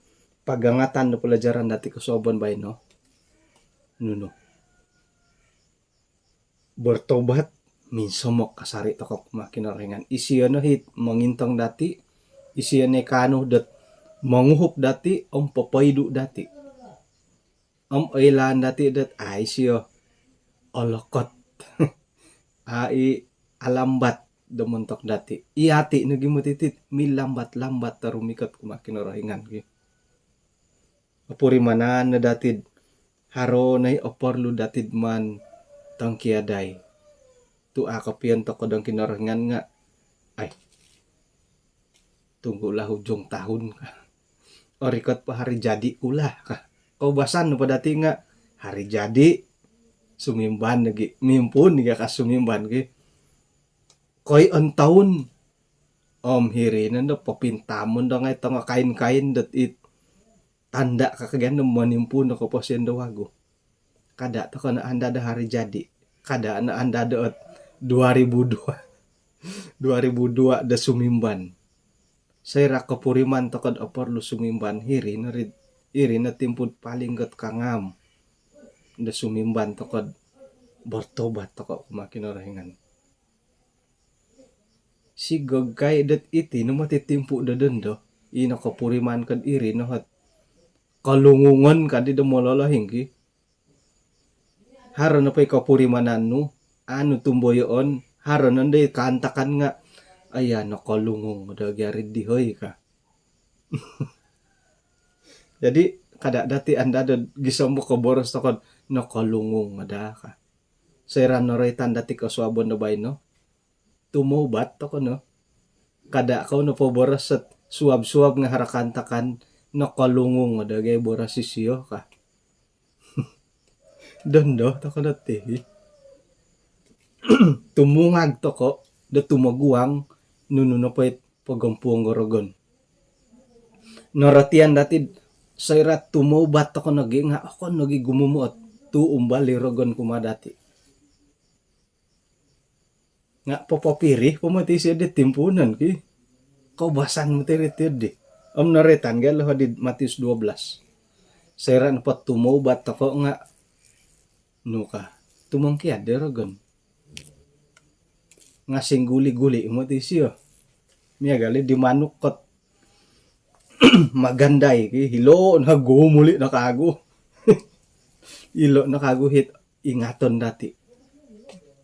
pagangatan do pelajaran dati' kosuabon baino. Nunu. Bertobat, minsomok kasari toko' kumaa Kinorohingan. Isio no hit mongintong dati', isio no i kaanu dot monguhup dati' om popoidu' dati'. Om oilaan dati' dot ai sio olokot. Ai alambat do montok dati'. Iyati' nogi moti tit milambat-lambat do rumikot kumaa Kinorohingan ki. Opurimanan no dati'd haro no i oporlu dati'd maan tongkiadai. Tu' a' kopion toko' dong Kinorohingan nga' ai, tunggulah hujung tahun ka. Orikot po hari jadi ku lah ka. Koubasan nopo dati' nga' hari jadi, sumimban lagi, mimpuun lagi ka sumimban ki. Koi on toun. Om hiri nondo popintamon do ngai' tongo kain-kain dot it tanda' ka kagian do monimpuun do koposion do wagu. Kada' toko' no andado hari jadi. Kada' no andado ot dua ribu dua, dua ribu dua do sumimban. Soira' kopuriman toko'd oporlu sumimban, hiri no ri, iri no timpu'd paling got kangam do sumimban toko'd bertobat toko' kumaa Kinorohingan. Sigog kai dot iti no moti timpu' do dondo, ino kopuriman ko'd iri no hot kolungungon kadi do mololohing ki. Haro nopo i kopurimanan nu, anu tumboyoon, haro nondo i kaantakan nga', aya, nokolungung do gia ri di hoi ka. Jadi kada' dati' andado gisom bo koboros toko'd nokolungung daa ka. Soira' noroitan dati' kosuabon do baino, tumobat toko' no. Kada' kou no poboros ot suab-suab nga' haro kaantakan nokolungung do gia i boros isio ka. Dondo toko' no ti. Tumungag toko', do tumoguang nunu nopo it pogompuong do rogon. Norotian dati soira tumoubat toko nogi nga okon nogi gumumu ot tuu umbal i rogon kumaa dati. Nga popopiri po moti sio di timpuunon ki. Koubasan moti ri tio di. Om noroitan gia loho di Matius dua belas. Soira nopo tumoubat toko nga nu ka, tumongkiad di rogon. Nga singguli-guli moti sio. Miagal i di manuk kot magandai ki, hilo no kagu, muli no kagu. Ilo no kagu hit ingaton dati.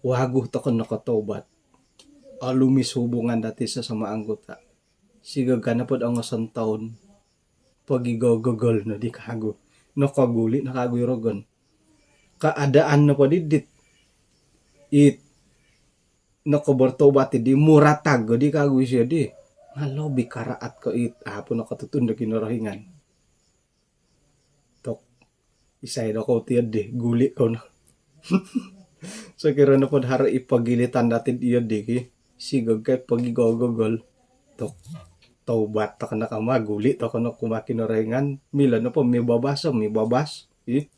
Wagu toko nokotoubat. Olumis hubungan dati sesama anggota. Sigaga nopo do ongoson toun, pogigogogol no di kagu. Nokoguli no kagu i rogon. Keadaan nopo di dit it nokobortoubat di muratag di kagu isio di. Nga lobi karaat ko it apo nokotutun do Kinorohingan. Tok, isai do kou tio di, guli kou no. Sokiro nopo do haro i pogilitan dati io di ki, sigaga i pogigogogol. Tok, toubat toko no kama, guli toko no kumaa Kinorohingan, milo nopo mibabas, mibabas. Ih.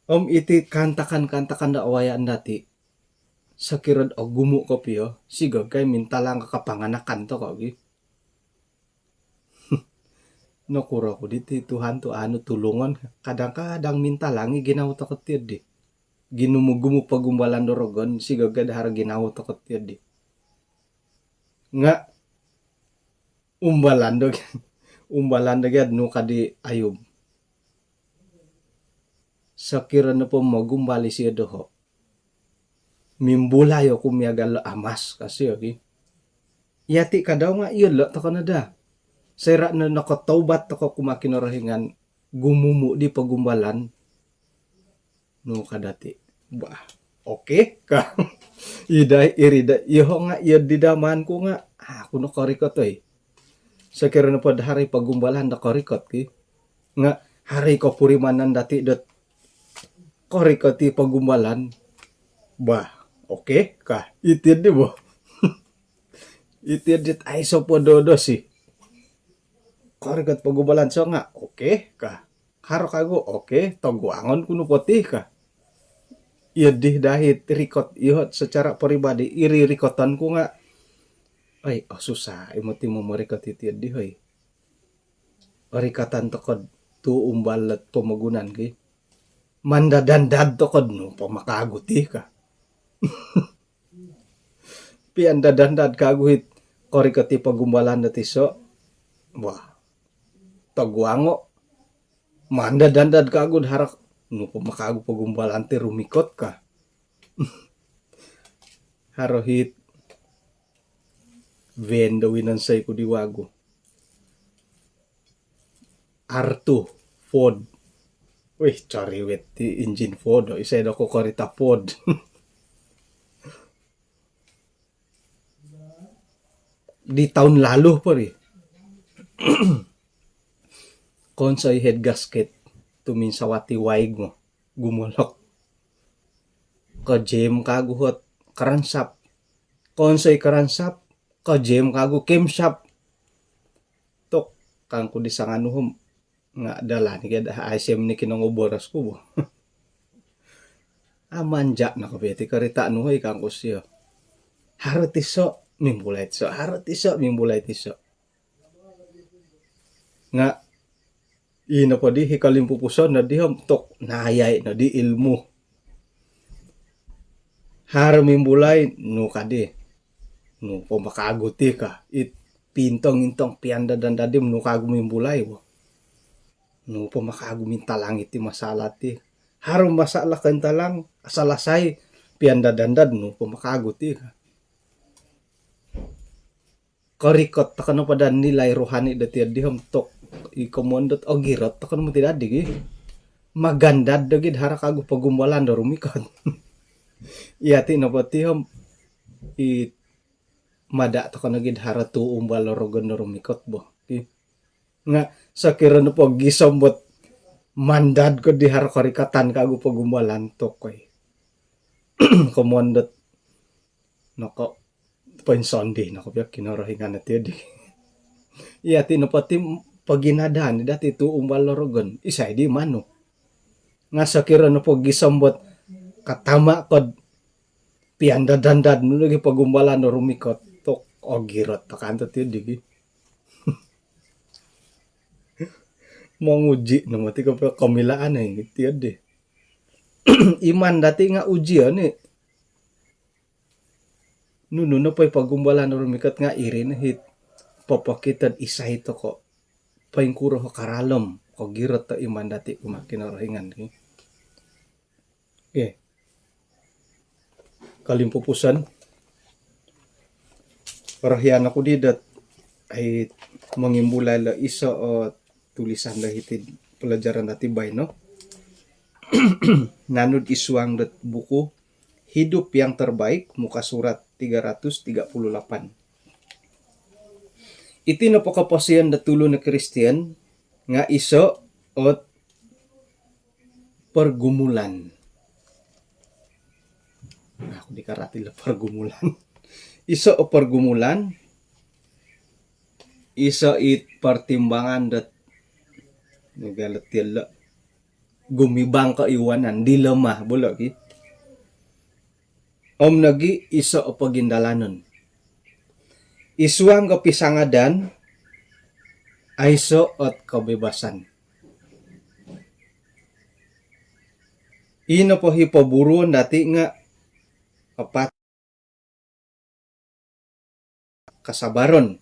Om iti kaantakan-kaantakan do awayaan dati. Sokiro do ogumu kopio, sigaga i mintalang ka kapanganakan toko gi. Nokuro ku diti Tuhan tu anu tulungon. Kadang-kadang mintalang i ginawo toko tio di. Ginumu-gumu pogumbalan do rogon, sigaga do haro ginawo toko tio di. Nga umbalan do, umbalan do gia nu ka di Ayub. Sokiro nopo mogumbal isio doho, mimbulai oku miagal lo amas, ka sio ki. Yati kadau nga ilo toko no da. Soira no nokotoubat toko kumaa Kinorohingan, gumumu di pogumbalan. Nu ka dati. Bah, okey ka. Ida, iri da, iho nga io di daman ku nga aku nokorikot oi. Sokiro nopo do haro i pogumbalan do korikot ki. Nga haro i kopurimanan dati dot korikot i pogumbalan. Bah, okey ka. Iti di bo. Iti di aiso po dodo si. Korikot pogumbalan so nga okey ka. Haro kagu, okey, toguangon ku nu poti ka. Io di dahit rikot, io secara peribadi, iri rikoton ku nga, ai, oh, susah i moti momorikot iti di, hoi. Rikatan toko do tuu umbal dot pomogunan ki. Mandad-andad toko do nu po makagu ti ka. Piandad-andad kagu it korikot i pogumbalan dot iso. Wah. Toguango. Mandad-andad kagu do haro. Nu po makagu pogumbalan ti rumikot ka. Haro hit van do winonsoi ku di wagu. R two Ford. Wih, coriwit ti injin Ford. Isai do kokorita Ford. Di tahun lalu po ri. Konsoi head gasket tu minsawat i waig mo. Gumolok. Ko jam kagu hot karansap. Konsoi karansap, ko jam kagu camshaft. Tok, kangku di sanganu hom. Nga dalan ki da I C M ni kinongoboros ku bo. Amanja no kopio ti korita nu hoi kangku sio. Haro tiso, mimbulai tiso, haro tiso, mimbulai tiso. Nga ino po di hi kolimpupuson no di hom tok nayai no di ilmu. Haro mimbulai nu ka di. Nu po makagu ti ka. It pintong-intong piandad-andad di nu kagu mimbulai bo. Nu po makagu mintalang iti masalah ti. Haro masalah kointalang, selesai, piandad-andad nu po makagu ti ka. Korikot toko no po da nilai rohani dati di hom tok i komoyon dot ogirot toko no moti dadi gi. Magandad do gid haro kagu pogumbalan do rumikot. Iyati no po ti hom i mada toko no gid haro tu umbal do rogon do rumikot bo. Nga sokiro no po gisom bot mandad ko di haro korikatan kagu pogumbalan tok koi. Komoyon dot Noko poinsondii noko pia Kinorohingan ati di. Iya ti nopo ti poginadaan dati tu umbal do rogon. Isai di manu. Nga sokiro nopo gisombot katama kod piandad-andad nu lagi pogumbalan do rumikot. Tok ogirot takan to ti di gi. Monguji no mati ko komilaan ai ti di. Iman dati nga ujian ni. Nunu nopo i pogumbalan do rumikot nga iri no hit popokito do isai toko poingkuro ho karalom kogirot to iman dati kumaa Kinorohingan ki. Okey. Kolimpupuson. Orohian oku di dot ai mongimbulai lo iso o tulisan do hiti pelajaran dati baino. Nanud isuang dot buku Hidup yang Terbaik, muka surat tiga ratus tiga puluh lapan. Iti nopo koposion do tulun do Kristian nga iso ot pergumulan. Nah, aku dikarati lo pergumulan. Iso o pergumulan, iso it pertimbangan dot negara tiada gumibang keiwanan, dilema bolo ki. Om nogi iso o pogindalanon. Isuang ko pisangadan, aiso ot kebebasan. Ino po hi poburuon dati nga apat kasabaron.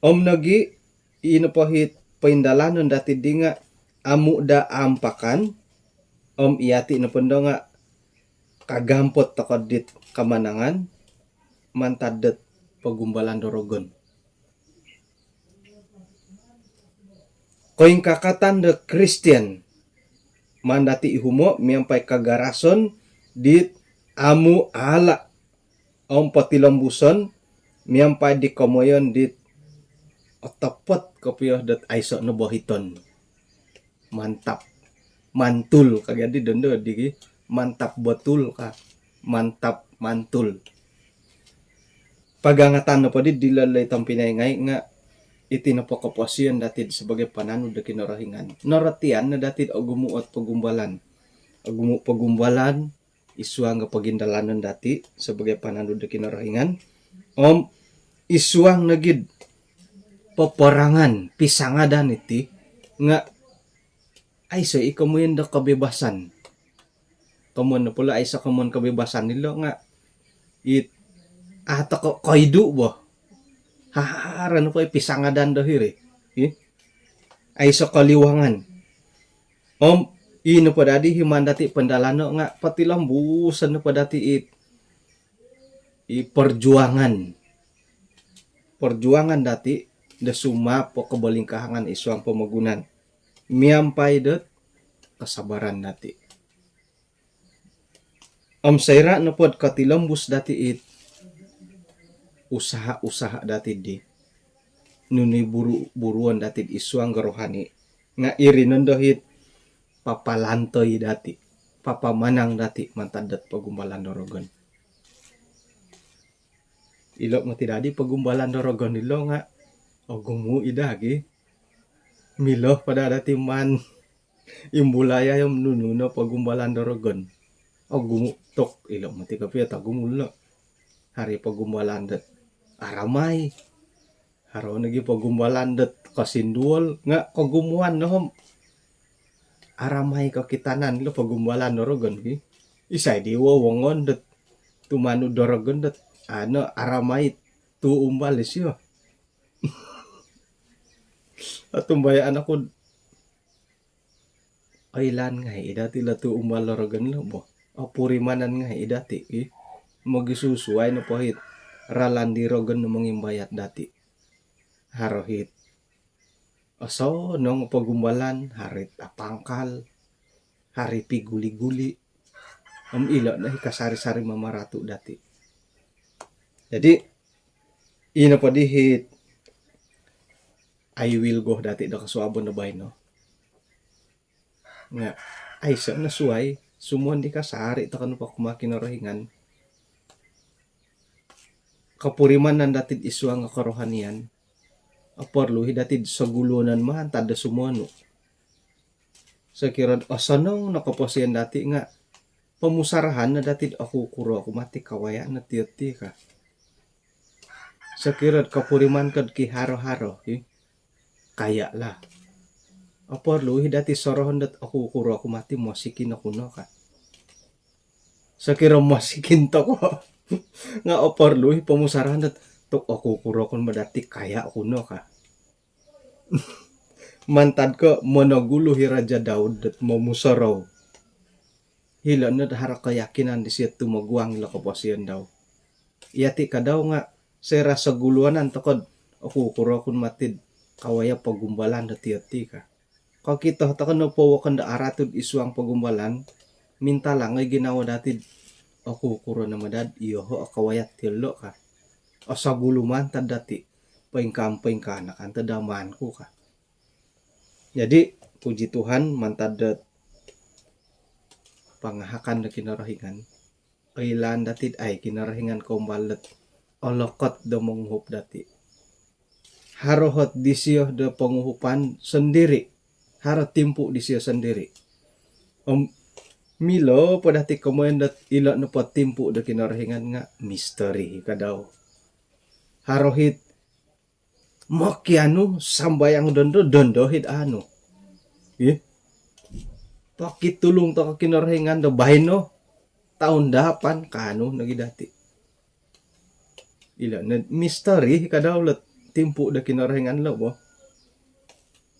Om nogi ino po hi poindalanon dati di nga amu da ampakan, om iyati nopo ndo nga kagampot toko dit kamanangan mantad dot pogumbalan do rogon. Koingkakatan do Kristian maan dati ihumo miampai kagarason dit amu ala om potilombuson miampai di komoyon dit otopot kopio dot aiso no bohiton. Mantap. Mantul ka gadi dondo digi. Mantap betul ka. Mantap mantul. Pagangatan nopo di dilo loi tompinai ngai nga iti nopo koposion dati sebagai pananud do Kinorohingan. Norotian no dati ogumu ot pogumbalan. Ogumu pogumbalan isuang ga pogindalanon dati sebagai pananud do Kinorohingan. Om isuang nogi peperangan pisangadan iti nga aiso i komoyon do kebebasan. Komoyon no pula aiso komoyon kebebasan ilo nga it ato ko koidu bo. Haro no po i pisangadan do hiri. Ih. Aiso koliwangan. Om ino po dadi hi maan dati pendalano nga potilombuson no po dati it i perjuangan. Perjuangan dati do sumapo kobolingkahangan isuang pomogunan. Miampai dot kesabaran dati. Om soira nopo do kotilombus dati it usaha-usaha dati di nunu i buru-buruon dati isuang ga rohani nga iri nondo hit papalantoi dati, papamanang dati mantad dot pogumbalan do rogon. Ilo moti dadi pogumbalan do rogon ilo nga ogumu i dagi. Milo po da dati maan imbulai om nunu no pogumbalan do rogon. Ogumu tok ilo moti kopio togumu lo. Haro i pogumbalan dot aramai. Haro nogi pogumbalan dot kosinduol nga kogumuan no om aramai kokitanan lo pogumbalan do rogon ki. Isai di wowongon dot tumanud do rogon dot ano aramai tu umbal isio. Otumbayaan oku oilaan ngai i dati lo tu umbal do rogon lo bo. Opurimanan ngai i dati i. Mogisusuai nopo hit ralan di rogon no mongimbayat dati. Haro hit osonong pogumbalan, haro it apangkal, haro i piguli-guli. Om ilo no hi kasari-sari mamaratu dati. Jadi ino po di hit I will go dati do kosuabon do baino. Nga aiso no suai sumon di kasari tokou nopo kumaa Kinorohingan. kopurimanan dati'd isuang o korohanian, oporlu i dati'd soguluonon mantad do sumonu. Sokiro'd osonong no koposion dati' nga' pomusarahan no dati'd okukuro ku mati kawaya' no tiyo ti ka. Sokiro'd kopuriman ko'd kiharo-haro, hi. Kaya' lah. Oporlu i dati' sorohon dot okukuro ku mati mosikin oku no ka. Sokiro mosikin toko' nga' oporlu i pomusarahan dot tu' okukuro ku no dati' kaya' ku no ka. Mantad ko' monogulu i Raja Daud dot momusorou. Hilo' nod haro koyakinan disiyo tumoguang ilo koposion dau. Iyati' ka dau nga' soira' soguluonon toko'd okukuro ku no mati'd kawaya' pogumbalan do tiyo ti ka. Kokito toko' nopo wokon do aratu'd isuang pogumbalan, mintalang oi ginawo dati'd okukuro no mada'd iyoho' o kawaya' tiyolo' ka. Osogulu mantad dati', poingkaa-poingkaa no kanto damaan ku ka. Jadi, puji Tuhan, mantad dot pangahakan do Kinorohingan, oilaan dati'd ai Kinorohingan koumbal dot olokot do monguhup dati'. Haro hot disiyo do ponguhupan sondiri', haro timpu' disiyo sondiri'. Om milo po dati' komoyon dot ilo nopo timpu' do Kinorohingan nga' misteri ka dau. Haro hit mokianu sambayang dondo, dondo hit anu. Ih. Pokitulung toko' Kinorohingan do baino, toun dapan kaanu nogi dati'. Ilo no misteri ka dau lo timpu' do Kinorohingan lo bo.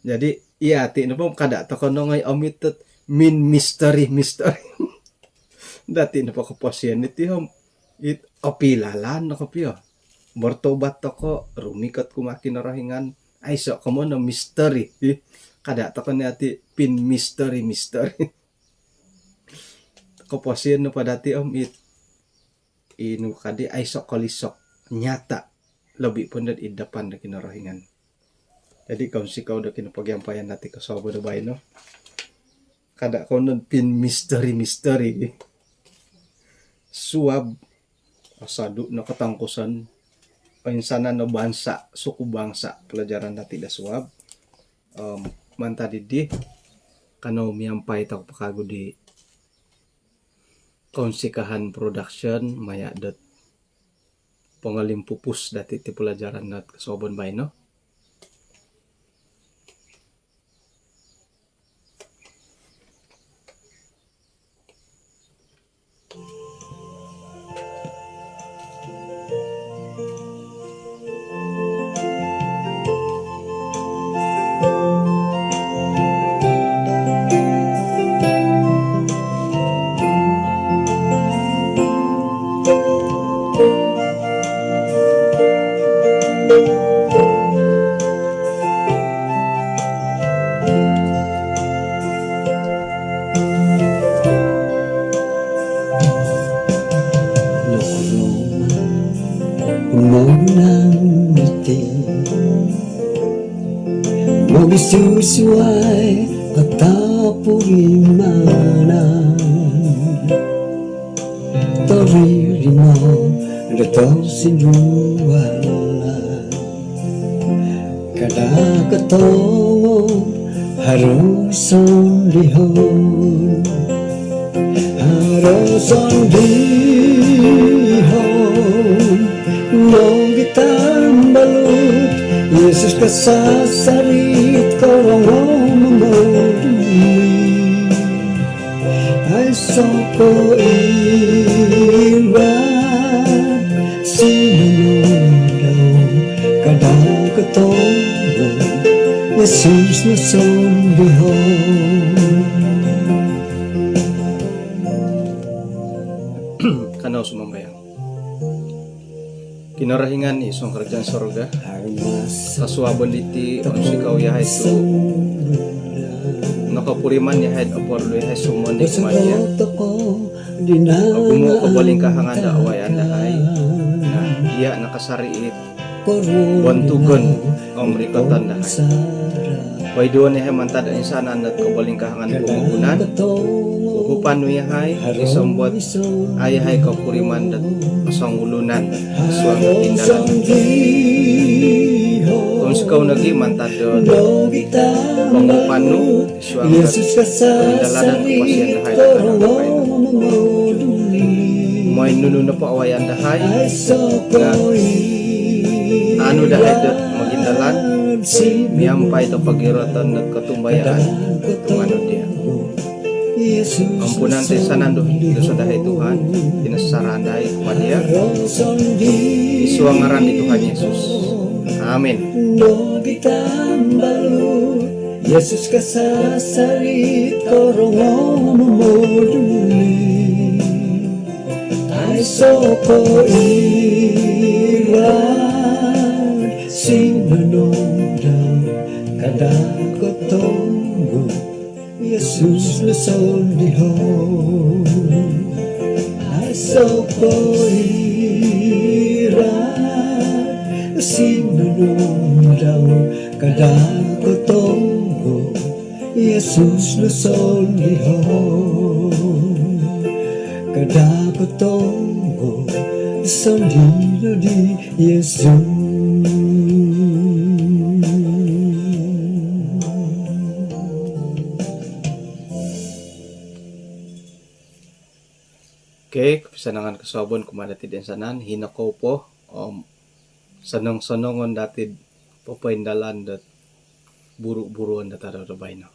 Jadi, iyati' nopo kada' toko' nongoi omit dot min misteri-misteri. Dati' nopo koposion iti om it opilalan no kopio. Bortobat toko', rumikot kumaa Kinorohingan, aiso' komoyon o misteri. Ih, kada' toko' ni ati' pin misteri-misteri. Koposion nopo dati' om it inu kadi aiso' kolisok, nyata', lobi' po nod id dapan do Kinorohingan. Jadi, kounsikou do kinopogiampayan dati' kosuabon do baino. Kada' kou nod pin misteri-misteri. Suab, osodu' no kotongkuson, oinsanan no bansa', suku bangsa', pelajaran dati' do suab. Om mantad iddi, kanou miampai toko' po kagu di Kounsikahan Production maya' dot pongolimpupus dati' ti pelajaran dot kosuabon baino. Nokorongou ku mogunan diti, mogisusuai o topurimanan. Toririmo do tosindualan. Kada' kotongo haro sondihon. Haro sondihon nogi tambalut, Yesus kasasarit korongou momoduli. Aiso' ko iba sinonodau, kada' kotongo Yesus no sondihon. Kanou sumambayang. Kinorohingan i songkorojaan sorga, kosuabon diti, kounsikou iyahai tu' nokopuriman iyahai'd oporlu iyahai sumonding kumaa diya'. Ogumu' o kobolingkahangan do awayaan dahai. Na, diya' nakasari' it bontugon om rikoton dahai. Poiduon yahai mantad insanan dot kobolingkahangan pomogunan, uhupan nu yahai isombot ai yahai kopuriman dot kosongulunan suang do pindalan. Om sikou nogi mantad do ponguhupan nu suang dot pindalanan koposion dahai do tadau do baino. Mooi nunu nopo awayaan dahai nga aanu dahai dot mogindalan miampai do kogiroton dot kotumbayaan tumanud dia. Ampunan toinsanan do dosa dahai Tuhan, pinasaraan dahai kumaa dia. Id suang ngaran di Tuhan Yesus. Amin. Yesus kasasari korongou momoduli. Aiso ko iran sinonom dau kada kotonggo. Yesus no sondiho. Aiso ko iran sinonom dau kada kotonggo. Yesus no sondiho. Kada kotonggo sondilo di Yesus. Okey, kopisanangan kosuabon kumaa dati toinsanan, hino kou po om sonong-sonongon dati popoindalan dot buru-buruon dot tadau do baino.